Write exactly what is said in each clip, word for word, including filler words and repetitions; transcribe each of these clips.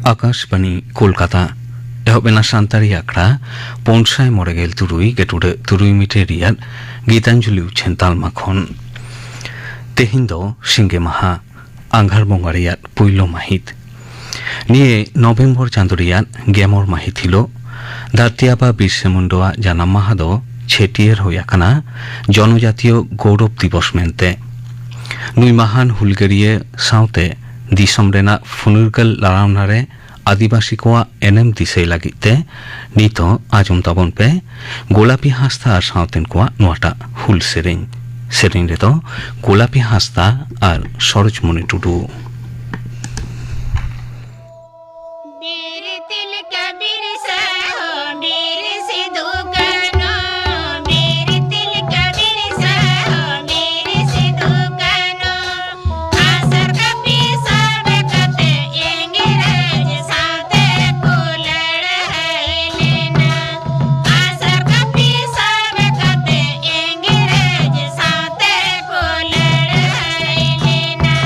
ᱟᱠᱟᱥᱵᱟᱬᱤ ᱠᱳᱞᱠᱟᱛᱟ᱾ ᱮᱦᱚᱵ ᱮᱱᱟ ᱥᱟᱱᱛᱟᱲᱤ ᱟᱠᱷᱲᱟ ᱯᱩᱱ ᱥᱟᱭ ᱢᱚᱬᱮ ᱜᱮᱞ ᱛᱩᱨᱩᱭ ᱜᱮᱴᱩᱰᱟᱹᱜ ᱛᱩᱨᱩᱭ ᱢᱤᱴᱟᱨ ᱨᱮᱭᱟᱜ ᱜᱤᱛᱟᱧᱡᱚᱞᱤ ᱩᱪᱷᱟᱹᱱ ᱛᱟᱞᱢᱟ ᱠᱷᱚᱱ᱾ ᱛᱮᱦᱮᱧ ᱫᱚ ᱥᱤᱸᱜᱮ ᱢᱟᱦᱟ, ᱟᱸᱜᱷᱟᱲ ᱵᱚᱸᱜᱟ ᱨᱮᱭᱟᱜ ᱯᱩᱭᱞᱩ ᱢᱟᱹᱦᱤᱛ᱾ ᱱᱤᱭᱟᱹ ᱱᱚᱵᱷᱮᱢᱵᱚᱨ ᱪᱟᱸᱫᱚ ᱨᱮᱭᱟᱜ ᱜᱮᱢᱚᱬ ᱢᱟᱹᱦᱤᱛ ᱦᱤᱞᱳᱜ ᱫᱷᱟᱹᱨᱛᱤ ᱟᱵᱟ ᱵᱤᱨᱥᱟ ᱢᱩᱱᱰᱟᱣᱟᱜ ᱡᱟᱱᱟᱢ ᱢᱟᱦᱟ ᱫᱚ ᱪᱷᱟᱹᱴᱭᱟᱹᱨ ᱦᱩᱭ ᱟᱠᱟᱱᱟ ᱡᱚᱱᱚᱡᱟᱛᱤᱭᱚ ᱜᱚᱣᱨᱚᱵ ᱫᱤᱵᱚᱥ ᱢᱮᱱᱛᱮ᱾ ᱱᱩᱭ ᱢᱟᱦᱟᱱ ᱦᱩᱞᱜᱟᱹᱨᱤᱭᱟᱹ ᱥᱟᱶᱛᱮ ᱫᱤᱥᱚᱢ ᱨᱮᱱᱟᱜ ᱯᱷᱩᱨᱜᱟᱹᱞ ᱞᱟᱲᱟᱣᱱᱟ ᱨᱮ ᱟᱹᱫᱤᱵᱟᱹᱥᱤ ᱠᱚᱣᱟᱜ ᱮᱱᱮᱢ ᱫᱤᱥᱟᱹᱭ ᱞᱟᱹᱜᱤᱫ ᱛᱮ ᱱᱤᱛ ᱦᱚᱸ ᱟᱸᱡᱚᱢ ᱛᱟᱵᱚᱱ ᱯᱮ ᱜᱳᱞᱟᱯᱤ ᱦᱟᱸᱥᱫᱟ ᱟᱨ ᱥᱟᱶᱛᱮᱱ ᱠᱚᱣᱟᱜ ᱱᱚᱣᱟᱴᱟᱜ ᱦᱩᱞ ᱥᱮᱨᱮᱧ᱾ ᱥᱮᱨᱮᱧ ᱨᱮᱫᱚ ᱜᱳᱞᱟᱯᱤ ᱦᱟᱸᱥᱫᱟ ᱟᱨ ᱥᱚᱨᱳᱡᱽᱢᱚᱱᱤ ᱴᱩᱰᱩ᱾ ᱵᱤᱨ ᱛᱤᱞᱠᱟᱹ ᱵᱤᱨᱥᱟ ᱦᱚᱸ ᱵᱤᱨ ᱥᱤᱫᱩ ᱠᱟᱹᱱᱦᱩ, ᱵᱤᱨ ᱛᱤᱞᱠᱟᱹ ᱵᱤᱨᱥᱟ ᱦᱚᱸ ᱵᱤᱨ ᱥᱤᱫᱩ ᱠᱟᱹᱱᱦᱩ, ᱟᱥᱟᱨ ᱠᱟᱹᱯᱤ ᱥᱟᱵ ᱠᱟᱛᱮ ᱤᱝᱨᱮᱡᱽ ᱥᱟᱶᱛᱮ ᱠᱚ ᱞᱟᱹᱲᱦᱟᱹᱭ ᱞᱮᱱᱟ᱾ ᱟᱥᱟᱨ ᱠᱟᱹᱯᱤ ᱥᱟᱵ ᱠᱟᱛᱮ ᱤᱝᱨᱮᱡᱽ ᱥᱟᱶᱛᱮ ᱠᱚ ᱞᱟᱹᱲᱦᱟᱹᱭ ᱞᱮᱱᱟ᱾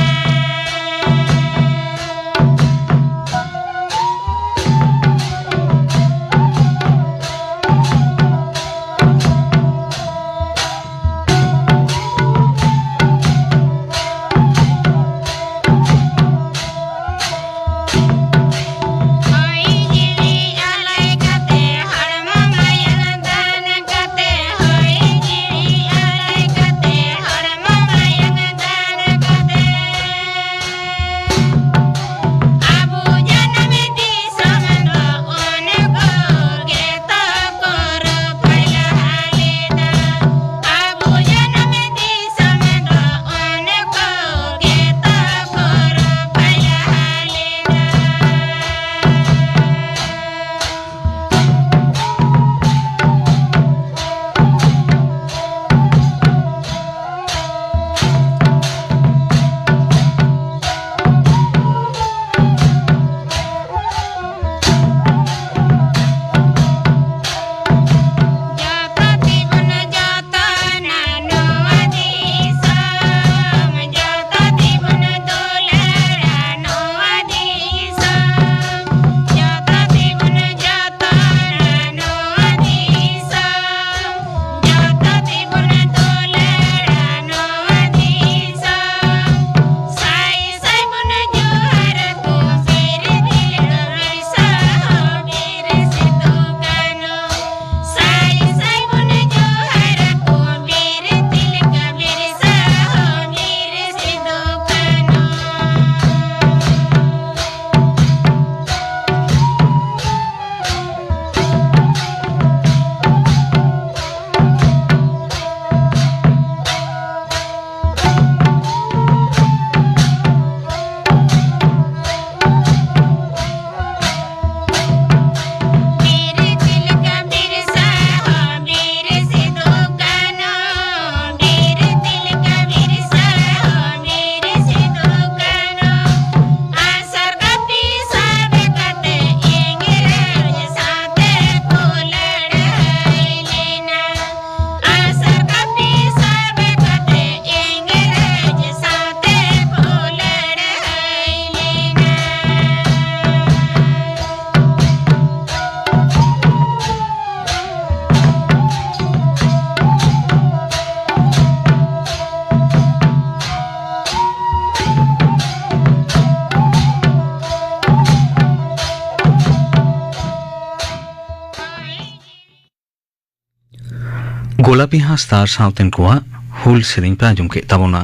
ᱜᱳᱞᱟᱯᱤ ᱦᱟᱸᱥᱫᱟ ᱟᱨ ᱥᱟᱶᱛᱮᱱ ᱠᱚᱣᱟᱜ ᱦᱩᱞ ᱥᱮᱨᱮᱧ ᱯᱮ ᱟᱸᱡᱚᱢ ᱠᱮᱫ ᱛᱟᱵᱚᱱᱟ᱾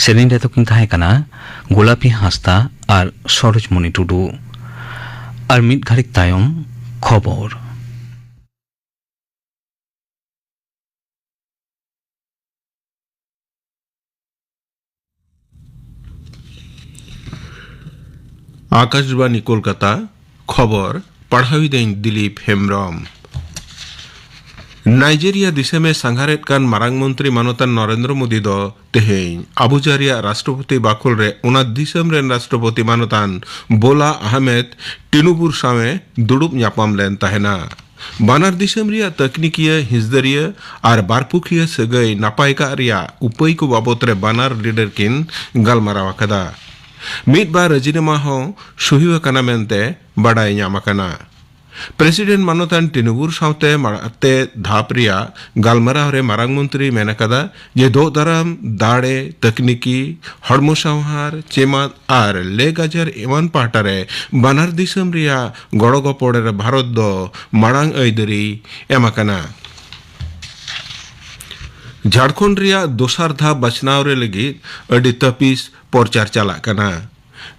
ᱥᱮᱨᱮᱧ ᱨᱮᱫᱚ ᱠᱤᱱ ᱛᱟᱦᱮᱸ ᱠᱟᱱᱟ ᱜᱳᱞᱟᱯᱤ ᱦᱟᱸᱥᱫᱟ ᱟᱨ ᱥᱚᱨᱳᱡᱽᱢᱚᱱᱤ ᱴᱩᱰᱩ᱾ ᱟᱨ ᱢᱤᱫ ᱜᱷᱟᱹᱲᱤᱡ ᱛᱟᱭᱚᱢ ᱠᱷᱚᱵᱚᱨ᱾ ᱟᱠᱟᱥᱵᱟᱱᱤ ᱠᱳᱞᱠᱟᱛᱟ, ᱠᱷᱚᱵᱚᱨ ᱯᱟᱲᱦᱟᱣᱤᱫᱟᱹᱧ ᱫᱤᱞᱤᱯ ᱦᱮᱢᱵᱽᱨᱚᱢ᱾ ᱱᱟᱭᱡᱮᱨᱤᱭᱟ ᱫᱤᱥᱚᱢᱮ ᱥᱟᱸᱜᱷᱟᱨᱮᱫ ᱠᱟᱱ ᱢᱟᱨᱟᱝ ᱢᱚᱱᱛᱨᱤ ᱢᱟᱱᱚᱛᱟᱱ ᱱᱚᱨᱮᱱᱫᱨᱚ ᱢᱳᱫᱤ ᱫᱚ ᱛᱮᱦᱮᱧ ᱟᱵᱩᱡᱟ ᱨᱮᱭᱟᱜ ᱨᱟᱥᱴᱨᱚᱯᱚᱛᱤ ᱵᱟᱠᱷᱳᱞ ᱨᱮ ᱚᱱᱟ ᱫᱤᱥᱚᱢ ᱨᱮᱱ ᱨᱟᱥᱴᱨᱚᱯᱚᱛᱤ ᱢᱟᱱᱚᱛᱟᱱ ᱵᱳᱞᱟ ᱟᱦᱢᱮᱫ ᱴᱤᱱᱩᱵᱩᱨ ᱥᱟᱶᱮ ᱫᱩᱲᱩᱵ ᱧᱟᱯᱟᱢ ᱞᱮᱱ ᱛᱟᱦᱮᱱᱟ᱾ ᱵᱟᱱᱟᱨ ᱫᱤᱥᱚᱢ ᱨᱮᱭᱟᱜ ᱛᱟᱹᱠᱱᱤᱠᱤᱭᱟᱹ, ᱦᱤᱥᱫᱟᱹᱨᱤᱭᱟᱹ ᱟᱨ ᱵᱟᱨᱯᱩᱠᱷᱤᱭᱟᱹ ᱥᱟᱹᱜᱟᱹᱭ ᱱᱟᱯᱟᱭ ᱠᱟᱜ ᱨᱮᱭᱟᱜ ᱩᱯᱟᱹᱭ ᱠᱚ ᱵᱟᱵᱚᱛ ᱨᱮ ᱵᱟᱱᱟᱨ ᱞᱤᱰᱟᱨ ᱠᱤᱱ ᱜᱟᱞᱢᱟᱨᱟᱣ ᱟᱠᱟᱫᱟ᱾ ᱢᱤᱫ ᱵᱟᱨ ᱨᱟᱡᱤᱱᱟᱢᱟ ᱦᱚᱸ ᱥᱩᱦᱤ ᱟᱠᱟᱱᱟ ᱢᱮᱱᱛᱮ ᱵᱟᱰᱟᱭ ᱧᱟᱢ ᱟᱠᱟᱱᱟ᱾ ᱯᱨᱮᱥᱤᱰᱮᱱᱴ ᱢᱟᱱᱚᱛᱟᱱ ᱴᱤᱱᱩᱵᱩᱨ ᱥᱟᱶᱛᱮ ᱢᱟᱲᱛᱮ ᱫᱷᱟᱯ ᱨᱮᱭᱟᱜ ᱜᱟᱞᱢᱟᱨᱟᱣ ᱨᱮ ᱢᱟᱨᱟᱝ ᱢᱚᱱᱛᱨᱤ ᱢᱮᱱ ᱟᱠᱟᱫᱟ ᱡᱮ ᱫᱚᱜ ᱫᱟᱨᱟᱢ, ᱫᱟᱲᱮ, ᱛᱟᱹᱠᱱᱤᱠᱤ, ᱦᱚᱲᱢᱚ ᱥᱟᱶᱦᱟᱨ, ᱪᱮᱢᱟᱫ ᱟᱨ ᱞᱮᱜᱟᱡᱟᱨ ᱮᱢᱟᱱ ᱯᱟᱦᱴᱟ ᱨᱮ ᱵᱟᱱᱟᱨ ᱫᱤᱥᱚᱢ ᱨᱮᱭᱟᱜ ᱜᱚᱲᱚ ᱜᱚᱯᱚᱲ ᱨᱮ ᱵᱷᱟᱨᱚᱛ ᱫᱚ ᱢᱟᱲᱟᱝ ᱟᱹᱭᱫᱟᱹᱨᱤ ᱮᱢ ᱟᱠᱟᱱᱟ᱾ ᱡᱷᱟᱲᱠᱷᱚᱸᱰ ᱨᱮᱭᱟᱜ ᱫᱚᱥᱟᱨ ᱫᱷᱟᱣ ᱵᱟᱪᱷᱱᱟᱣ ᱨᱮ ᱞᱟᱹᱜᱤᱫ ᱟᱹᱰᱤ ᱛᱟᱹᱯᱤᱥ ᱯᱨᱚᱪᱟᱨ ᱪᱟᱞᱟᱜ ᱠᱟᱱᱟ᱾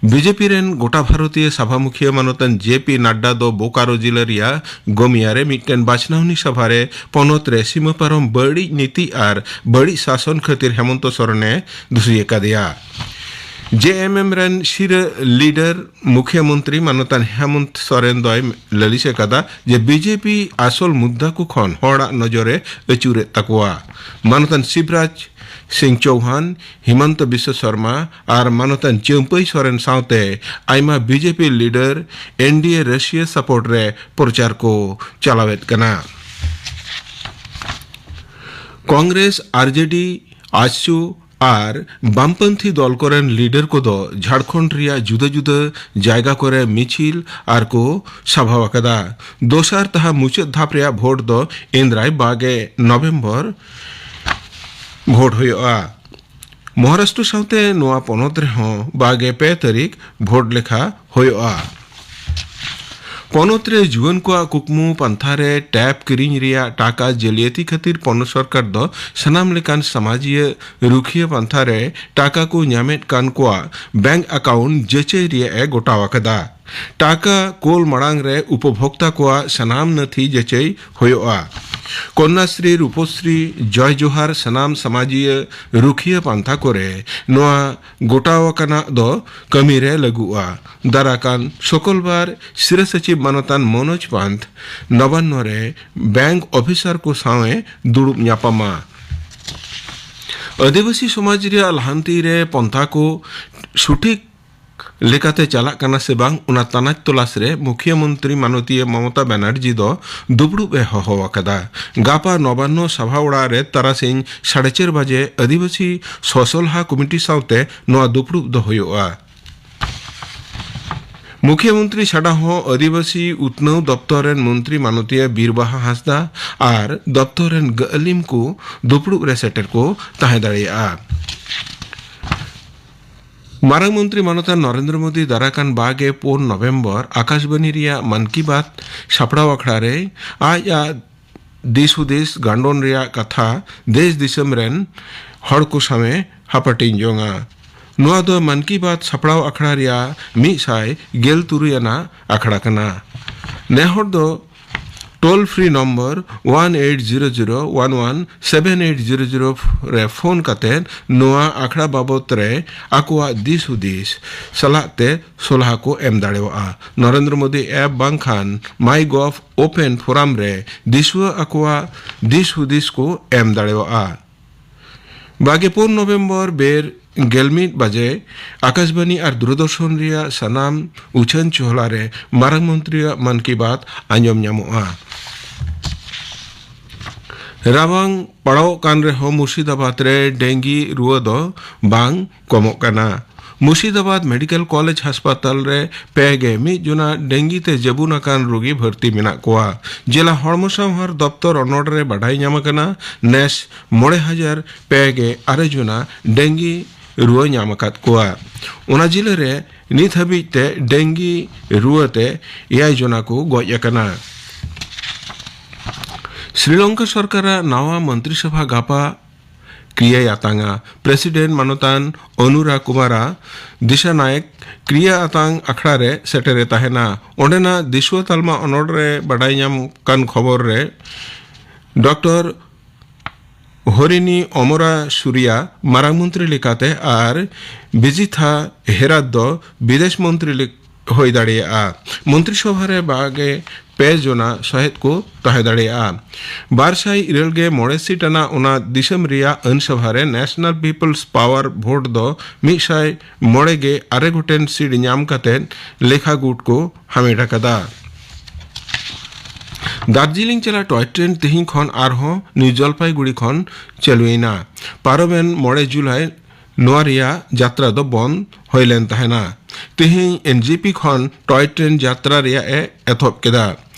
ᱵᱤᱡᱮᱯᱤ ᱨᱮᱱ ᱜᱚᱴᱟ ᱵᱷᱟᱨᱚᱛᱤᱭᱚ ᱥᱟᱵᱷᱟ ᱢᱩᱠᱷᱤᱭᱟᱹ ᱢᱟᱱᱚᱛᱟᱱ ᱡᱮ ᱯᱤ ᱱᱟᱰᱰᱟ ᱫᱚ ᱵᱳᱠᱟᱨᱳ ᱡᱤᱞᱟᱹ ᱨᱮᱭᱟᱜ ᱜᱚᱢᱤᱭᱟ ᱨᱮ ᱢᱤᱫᱴᱮᱱ ᱵᱟᱪᱷᱱᱟᱣᱱᱤ ᱥᱟᱵᱷᱟ ᱨᱮ ᱯᱚᱱᱚᱛ ᱨᱮ ᱥᱤᱢᱟᱹ ᱯᱟᱨᱚᱢ ᱵᱟᱹᱲᱤᱡ ᱱᱤᱛᱤ ᱟᱨ ᱵᱟᱹᱲᱤᱡ ᱥᱟᱥᱚᱱ ᱠᱷᱟᱹᱛᱤᱨ ᱦᱮᱢᱚᱱᱛᱚ ᱥᱚᱨᱮᱱᱮ ᱫᱩᱥᱤ ᱟᱠᱟᱫᱮᱭᱟ᱾ ᱡᱮ ᱮᱢ ᱮᱢ ᱨᱮᱱ ᱥᱤᱨᱟᱹ ᱞᱤᱰᱟᱨ ᱢᱩᱠᱷᱭᱟᱹ ᱢᱚᱱᱛᱨᱤ ᱢᱟᱱᱚᱛᱟᱱ ᱦᱮᱢᱚᱱᱛ ᱥᱚᱨᱮᱱ ᱫᱚᱭ ᱞᱟᱹᱞᱤᱥ ᱟᱠᱟᱫᱟ ᱡᱮ ᱵᱤᱡᱮᱯᱤ ᱟᱥᱚᱞ ᱢᱩᱫᱽᱫᱟ ᱠᱚ ᱠᱷᱚᱱ ᱦᱚᱲᱟᱜ ᱱᱚᱡᱚᱨᱮ ᱟᱹᱪᱩᱨᱮᱫ ᱛᱟᱠᱚᱣᱟ᱾ ᱢᱟᱱᱚᱛᱟᱱ ᱥᱤᱵᱨᱟᱡᱽ ᱥᱤᱝ ᱪᱳᱣᱦᱟᱱ, ᱦᱤᱢᱚᱱᱛᱚ ᱵᱤᱥᱣᱚ ᱥᱚᱨᱢᱟ ᱟᱨ ᱢᱟᱱᱚᱛᱟᱱ ᱪᱟᱹᱢᱯᱟᱹᱭ ᱥᱚᱨᱮᱱ ᱥᱟᱶᱛᱮ ᱟᱭᱢᱟ ᱵᱤᱡᱮᱯᱤ ᱞᱤᱰᱟᱨ ᱮᱱᱰᱤᱮ ᱨᱟᱹᱥᱤᱭᱟᱹ ᱥᱟᱯᱳᱨᱴ ᱨᱮ ᱯᱨᱚᱪᱟᱨ ᱠᱚ ᱪᱟᱞᱟᱣᱮᱫ ᱠᱟᱱᱟ᱾ ᱠᱚᱝᱜᱨᱮᱥ, ᱟᱨᱡᱮᱰᱤ, ᱟᱡᱥᱩ ᱟᱨ ᱵᱟᱢᱯᱟᱱᱛᱷᱤ ᱫᱚᱞ ᱠᱚᱨᱮᱱ ᱞᱤᱰᱟᱨ ᱠᱚᱫᱚ ᱡᱷᱟᱲᱠᱷᱚᱸᱰ ᱨᱮᱭᱟᱜ ᱡᱩᱫᱟᱹ ᱡᱩᱫᱟᱹ ᱡᱟᱭᱜᱟ ᱠᱚᱨᱮ ᱢᱤᱪᱷᱤᱞ ᱟᱨ ᱠᱚ ᱥᱟᱵᱷᱟ ᱟᱠᱟᱫᱟ᱾ ᱫᱚᱥᱟᱨ ᱛᱟᱦᱟ ᱢᱩᱪᱟᱹᱫ ᱫᱷᱟᱯ ᱨᱮᱭᱟᱜ ᱵᱷᱳᱴ ᱫᱚ ᱮᱱᱫᱨᱟᱭ ᱵᱟᱜᱮ ᱱᱚᱵᱷᱮᱢᱵᱚᱨ ᱵᱷᱳᱴ ᱦᱩᱭᱩᱜᱼᱟ᱾ ᱢᱚᱦᱟᱨᱟᱥᱴᱨᱚ ᱥᱟᱶᱛᱮ ᱱᱚᱣᱟ ᱯᱚᱱᱚᱛ ᱨᱮᱦᱚᱸ ᱵᱟᱜᱮ ᱯᱮ ᱛᱟᱹᱨᱤᱠᱷ ᱵᱷᱳᱴ ᱞᱮᱠᱷᱟ ᱦᱩᱭᱩᱜᱼᱟ᱾ ᱯᱚᱱᱚᱛ ᱨᱮ ᱡᱩᱣᱟᱹᱱ ᱠᱚᱣᱟᱜ ᱠᱩᱠᱢᱩ ᱯᱟᱱᱛᱷᱟ ᱨᱮ ᱴᱮᱯ ᱠᱤᱨᱤᱧ ᱨᱮᱭᱟᱜ ᱴᱟᱠᱟ ᱡᱟᱹᱞᱤᱭᱟᱹᱛᱤ ᱠᱷᱟᱹᱛᱤᱨ ᱯᱚᱱᱚᱛ ᱥᱚᱨᱠᱟᱨ ᱫᱚ ᱥᱟᱱᱟᱢ ᱞᱮᱠᱟᱱ ᱥᱟᱢᱟᱡᱤᱭᱟᱹ ᱨᱩᱠᱷᱤᱭᱟᱹ ᱯᱟᱱᱛᱷᱟ ᱨᱮ ᱴᱟᱠᱟ ᱠᱚ ᱧᱟᱢᱮᱫ ᱠᱟᱱ ᱠᱚᱣᱟᱜ ᱵᱮᱝᱠ ᱟᱠᱟᱣᱩᱱᱴ ᱡᱟᱹᱪᱟᱹᱭ ᱨᱮᱭᱟᱜ ᱮ ᱜᱚᱴᱟᱣ ᱟᱠᱟᱫᱟ᱾ ᱴᱟᱠᱟ ᱠᱳᱞ ᱢᱟᱲᱟᱝ ᱨᱮ ᱩᱯᱚᱵᱷᱳᱠᱛᱟ ᱠᱚᱣᱟᱜ ᱥᱟᱱᱟᱢ ᱱᱟᱹᱛᱷᱤ ᱡᱟᱹᱪᱟᱹᱭ ᱦᱩᱭᱩᱜᱼᱟ᱾ ᱠᱚᱱᱱᱟᱥᱨᱤ, ᱨᱩᱯᱚᱥᱨᱤ, ᱡᱚᱭ ᱡᱚᱦᱟᱨ ᱥᱟᱱᱟᱢ ᱥᱟᱢᱟᱡᱤᱭᱟᱹ ᱨᱩᱠᱷᱤᱭᱟᱹ ᱯᱟᱱᱛᱷᱟ ᱠᱚᱨᱮ ᱱᱚᱣᱟ ᱜᱚᱴᱟᱣ ᱟᱠᱟᱱᱟᱜ ᱫᱚ ᱠᱟᱹᱢᱤ ᱨᱮ ᱞᱟᱹᱜᱩᱜᱼᱟ᱾ ᱫᱟᱨᱟᱠᱟᱱ ᱥᱩᱠᱚᱞᱵᱟᱨ ᱥᱤᱨᱟᱹ ᱥᱚᱪᱤᱵᱽ ᱢᱟᱱᱚᱛᱟᱱ ᱢᱚᱱᱳᱡᱽ ᱯᱟᱱᱛᱷ ᱱᱚᱵᱟᱱᱱᱚ ᱨᱮ ᱵᱮᱝᱠ ᱚᱯᱷᱤᱥᱟᱨ ᱠᱚ ᱥᱟᱶ ᱮ ᱫᱩᱲᱩᱵ ᱧᱟᱯᱟᱢᱟ᱾ ᱟᱹᱫᱤᱵᱟᱹᱥᱤ ᱥᱚᱢᱟᱡᱽ ᱨᱮᱭᱟᱜ ᱞᱟᱦᱟᱱᱛᱤ ᱨᱮ ᱯᱚᱱᱛᱷᱟ ᱠᱚ ᱥᱚᱴᱷᱤᱠ ᱞᱮᱠᱟᱛᱮ ᱪᱟᱞᱟᱜ ᱠᱟᱱᱟ ᱥᱮ ᱵᱟᱝ, ᱚᱱᱟ ᱛᱟᱱᱟᱪ ᱛᱚᱞᱟᱥ ᱨᱮ ᱢᱩᱠᱷᱭᱟᱹ ᱢᱚᱱᱛᱨᱤ ᱢᱟᱱᱚᱛᱤᱭᱟᱹ ᱢᱚᱢᱚᱛᱟ ᱵᱟᱱᱟᱨᱡᱤ ᱫᱚ ᱫᱩᱯᱲᱩᱵ ᱮ ᱦᱚᱦᱚ ᱟᱠᱟᱫᱟ᱾ ᱜᱟᱯᱟ ᱱᱚᱵᱟᱱᱱᱚ ᱥᱟᱵᱷᱟ ᱚᱲᱟᱜ ᱨᱮ ᱛᱟᱨᱟᱥᱤᱧ ᱥᱟᱲᱮ ᱪᱟᱨ ᱵᱟᱡᱮ ᱟᱹᱫᱤᱵᱟᱹᱥᱤ ᱥᱚᱥᱚᱞᱦᱟ ᱠᱚᱢᱤᱴᱤ ᱥᱟᱶᱛᱮ ᱱᱚᱣᱟ ᱫᱩᱯᱲᱩᱵ ᱫᱚ ᱦᱩᱭᱩᱜᱼᱟ᱾ ᱢᱩᱠᱷᱭᱟᱹ ᱢᱚᱱᱛᱨᱤ ᱪᱷᱟᱰᱟ ᱦᱚᱸ ᱟᱹᱫᱤᱵᱟᱹᱥᱤ ᱩᱛᱱᱟᱹᱣ ᱫᱚᱯᱛᱚᱨ ᱨᱮᱱ ᱢᱚᱱᱛᱨᱤ ᱢᱟᱱᱚᱛᱤᱭᱟᱹ ᱵᱤᱨᱵᱟᱦᱟ ᱦᱟᱸᱥᱫᱟ ᱟᱨ ᱫᱚᱯᱛᱚᱨ ᱨᱮᱱ ᱜᱟᱹᱞᱤᱢ ᱠᱚ ᱫᱩᱯᱲᱩᱵ ᱨᱮ ᱥᱮᱴᱮᱨ ᱠᱚ ᱛᱟᱦᱮᱸ ᱫᱟᱲᱮᱭᱟᱜᱼᱟ᱾ ᱢᱟᱨᱟᱝ ᱢᱚᱱᱛᱨᱤ ᱢᱟᱱᱚᱛᱟᱱ ᱱᱚᱨᱮᱱᱫᱨᱚ ᱢᱳᱫᱤ ᱫᱟᱨᱟᱠᱟᱱ ᱵᱟᱜᱮ ᱯᱩᱱ ᱱᱚᱵᱷᱮᱢᱵᱚᱨ ᱟᱠᱟᱥᱵᱟᱱᱤ ᱨᱮᱭᱟᱜ ᱢᱟᱱ ᱠᱤ ᱵᱟᱛ ᱥᱟᱯᱲᱟᱣ ᱟᱠᱷᱲᱟ ᱨᱮ ᱟᱡ ᱟᱜ ᱫᱤᱥ ᱦᱩᱫᱤᱥ ᱜᱟᱱᱰᱚᱱ ᱨᱮᱭᱟᱜ ᱠᱟᱛᱷᱟ ᱫᱮᱥ ᱫᱤᱥᱚᱢ ᱨᱮᱱ ᱦᱚᱲ ᱠᱚ ᱥᱟᱶ ᱮ ᱦᱟᱯᱟᱴᱤᱧ ᱡᱚᱝᱟ᱾ ᱱᱚᱣᱟ ᱫᱚ ᱢᱟᱱ ᱠᱤ ᱵᱟᱛ ᱥᱟᱯᱲᱟᱣ ᱟᱠᱷᱲᱟ ᱨᱮᱭᱟᱜ ᱢᱤᱫ ᱥᱟᱭ ᱜᱮᱞ ᱛᱩᱨᱩᱭ ᱟᱱᱟᱜ ᱟᱠᱷᱲᱟ ᱠᱟᱱᱟ᱾ ᱱᱮᱦᱚᱲ ᱫᱚ toll free number one eight zero zero one one seven eight zero zero ᱨᱮ ᱯᱷᱳᱱ ᱠᱟᱛᱮ ᱱᱚᱣᱟ ᱟᱠᱷᱲᱟ ᱵᱟᱵᱚᱛ ᱨᱮ ᱟᱠᱚᱣᱟᱜ ᱫᱤᱥ ᱦᱩᱫᱤᱥ ᱥᱟᱞᱟᱜ ᱛᱮ ᱥᱚᱞᱦᱟ ᱠᱚ ᱮᱢ ᱫᱟᱲᱮᱭᱟᱜᱼᱟ᱾ ᱱᱚᱨᱮᱱᱫᱨᱚ ᱢᱳᱫᱤ ᱮᱯ ᱵᱟᱝᱠᱷᱟᱱ ᱢᱟᱭ ᱜᱚᱵᱷ ᱳᱯᱮᱱ ᱯᱷᱳᱨᱟᱢ ᱨᱮ ᱫᱤᱥᱩᱣᱟᱹ ᱟᱠᱚᱣᱟᱜ ᱫᱤᱥ ᱦᱩᱫᱤᱥ ᱠᱚ ᱮᱢ ᱫᱟᱲᱮᱭᱟᱜᱼᱟ᱾ ᱵᱟᱜᱮ ᱯᱩᱱ ᱱᱚᱵᱷᱮᱢᱵᱚᱨ ᱵᱮᱨ ᱜᱮᱞ ᱢᱤᱫ ᱵᱟᱡᱮ ᱟᱠᱟᱥᱵᱟᱱᱤ ᱟᱨ ᱫᱩᱨᱚᱫᱚᱨᱥᱚᱱ ᱨᱮᱭᱟᱜ ᱥᱟᱱᱟᱢ ᱩᱪᱷᱟᱹᱱ ᱪᱚᱦᱞᱟ ᱨᱮ ᱢᱟᱨᱟᱝ ᱢᱚᱱᱛᱨᱤᱭᱟᱜ ᱢᱟᱱ ᱠᱤ ᱵᱟᱛ ᱟᱸᱡᱚᱢ ᱧᱟᱢᱚᱜᱼᱟ᱾ ᱨᱟᱵᱟᱝ ᱯᱟᱲᱟᱣᱚᱜ ᱠᱟᱱ ᱨᱮᱦᱚᱸ ᱢᱩᱨᱥᱤᱫᱟᱵᱟᱫᱽ ᱨᱮ ᱰᱮᱝᱜᱤ ᱨᱩᱣᱟᱹ ᱫᱚ ᱵᱟᱝ ᱠᱚᱢᱚᱜ ᱠᱟᱱᱟ᱾ ᱢᱩᱨᱥᱤᱫᱟᱵᱟᱫᱽ ᱢᱮᱰᱤᱠᱮᱞ ᱠᱚᱞᱮᱡᱽ ᱦᱟᱥᱯᱟᱛᱟᱞ ᱨᱮ ᱯᱮ ᱜᱮ ᱢᱤᱫ ᱡᱚᱱᱟ ᱰᱮᱝᱜᱤ ᱛᱮ ᱡᱟᱹᱵᱩᱱ ᱟᱠᱟᱱ ᱨᱳᱜᱤ ᱵᱷᱚᱨᱛᱤ ᱢᱮᱱᱟᱜ ᱠᱚᱣᱟ᱾ ᱡᱮᱞᱟ ᱦᱚᱲᱢᱚ ᱥᱟᱶᱦᱟᱨ ᱫᱚᱯᱛᱚᱨ ᱚᱱᱚᱲ ᱨᱮ ᱵᱟᱰᱟᱭ ᱧᱟᱢ ᱟᱠᱟᱱᱟ, ᱱᱮᱥ ᱢᱚᱬᱮ ᱦᱟᱡᱟᱨ ᱯᱮ ᱜᱮ ᱟᱨᱮ ᱡᱚᱱᱟ ᱰᱮᱝᱜᱤ ᱨᱩᱣᱟᱹ ᱧᱟᱢ ᱟᱠᱟᱫ ᱠᱚᱣᱟ᱾ ᱚᱱᱟ ᱡᱤᱞᱟᱹ ᱨᱮ ᱱᱤᱛ ᱦᱟᱹᱵᱤᱡ ᱛᱮ ᱰᱮᱝᱜᱤ ᱨᱩᱣᱟᱹ ᱛᱮ ᱮᱭᱟᱭ ᱡᱚᱱᱟ ᱠᱚ ᱜᱚᱡ ᱟᱠᱟᱱᱟ᱾ ᱥᱨᱤᱞᱚᱝᱠᱟ ᱥᱚᱨᱠᱟᱨᱟᱜ ᱱᱟᱣᱟ ᱢᱚᱱᱛᱨᱤ ᱥᱚᱵᱷᱟ ᱜᱟᱯᱟ ᱠᱨᱤᱭᱟᱭ ᱟᱛᱟᱝᱟ᱾ ᱯᱨᱮᱥᱤᱰᱮᱱᱴ ᱢᱟᱱᱚᱛᱟᱱ ᱚᱱᱩᱨᱟ ᱠᱩᱢᱟᱨᱟ ᱫᱤᱥᱟᱱᱟᱭᱮᱠ ᱠᱨᱤᱭᱟ ᱟᱛᱟᱝ ᱟᱠᱷᱲᱟ ᱨᱮ ᱥᱮᱴᱮᱨᱮ ᱛᱟᱦᱮᱱᱟ᱾ ᱚᱸᱰᱮᱱᱟᱜ ᱫᱤᱥᱩᱣᱟᱹ ᱛᱟᱞᱢᱟ ᱚᱱᱚᱲ ᱨᱮ ᱵᱟᱰᱟᱭ ᱧᱟᱢ ᱠᱟᱱ ᱠᱷᱚᱵᱚᱨ ᱨᱮ ᱰᱚᱠᱴᱚᱨ ᱦᱚᱨᱤᱱᱤ ᱚᱢᱚᱨᱟ ᱥᱩᱨᱤᱭᱟ ᱢᱟᱨᱟᱝ ᱢᱚᱱᱛᱨᱤ ᱞᱮᱠᱟᱛᱮ ᱟᱨ ᱵᱤᱡᱤᱛᱷᱟ ᱦᱮᱨᱟᱛ ᱫᱚ ᱵᱤᱫᱮᱥ ᱢᱚᱱᱛᱨᱤ ᱞᱮᱠ-, ᱦᱩᱭ ᱫᱟᱲᱮᱭᱟᱜᱼᱟ᱾ ᱢᱚᱱᱛᱨᱤ ᱥᱚᱵᱷᱟ ᱨᱮ ᱵᱟᱜᱮ ᱯᱮ ᱡᱚᱱᱟ ᱥᱚᱦᱮᱫ ᱠᱚ ᱛᱟᱦᱮᱸ ᱫᱟᱲᱮᱭᱟᱜᱼᱟ᱾ ᱵᱟᱨ ᱥᱟᱭ ᱤᱨᱟᱹᱞ ᱜᱮ ᱢᱚᱬᱮ ᱥᱤᱴ ᱟᱱᱟᱜ ᱚᱱᱟ ᱫᱤᱥᱚᱢ ᱨᱮᱭᱟᱜ ᱟᱹᱱ ᱥᱚᱵᱷᱟ ᱨᱮ National People's Power Vote ᱫᱚ ᱢᱤᱫ ᱥᱟᱭ ᱢᱚᱬᱮ ᱜᱮ ᱟᱨᱮ ᱜᱚᱴᱮᱱ ᱥᱤᱴ ᱧᱟᱢ ᱠᱟᱛᱮ ᱞᱮᱠᱷᱟ ᱜᱩᱴ ᱠᱚ ᱦᱟᱢᱮᱴ ᱟᱠᱟᱫᱟ᱾ ᱫᱟᱨᱡᱤᱞᱤᱝ ᱪᱟᱞᱟᱜ ᱴᱚᱭ ᱴᱨᱮᱱ ᱛᱮᱦᱮᱧ ᱠᱷᱚᱱ ᱟᱨᱦᱚᱸ ᱱᱤᱭᱩ ᱡᱚᱞᱯᱟᱭᱜᱩᱲᱤ ᱠᱷᱚᱱ ᱪᱟᱹᱞᱩᱭᱮᱱᱟ᱾ ᱯᱟᱨᱚᱢᱮᱱ ᱢᱚᱬᱮ ᱡᱩᱞᱟᱭ ᱱᱚᱣᱟ ᱨᱮᱭᱟᱜ ᱡᱟᱛᱨᱟ ᱫᱚ ᱵᱚᱱᱫ ᱦᱩᱭ ᱞᱮᱱ ᱛᱟᱦᱮᱱᱟ᱾ ᱛᱮᱦᱮᱧ ᱮᱱ ᱡᱤ ᱯᱤ ᱠᱷᱚᱱ ᱴᱚᱭ ᱴᱨᱮᱱ ᱡᱟᱛᱨᱟ ᱨᱮᱭᱟᱜ ᱮ ᱮᱛᱚᱦᱚᱵ ᱠᱮᱫᱟ᱾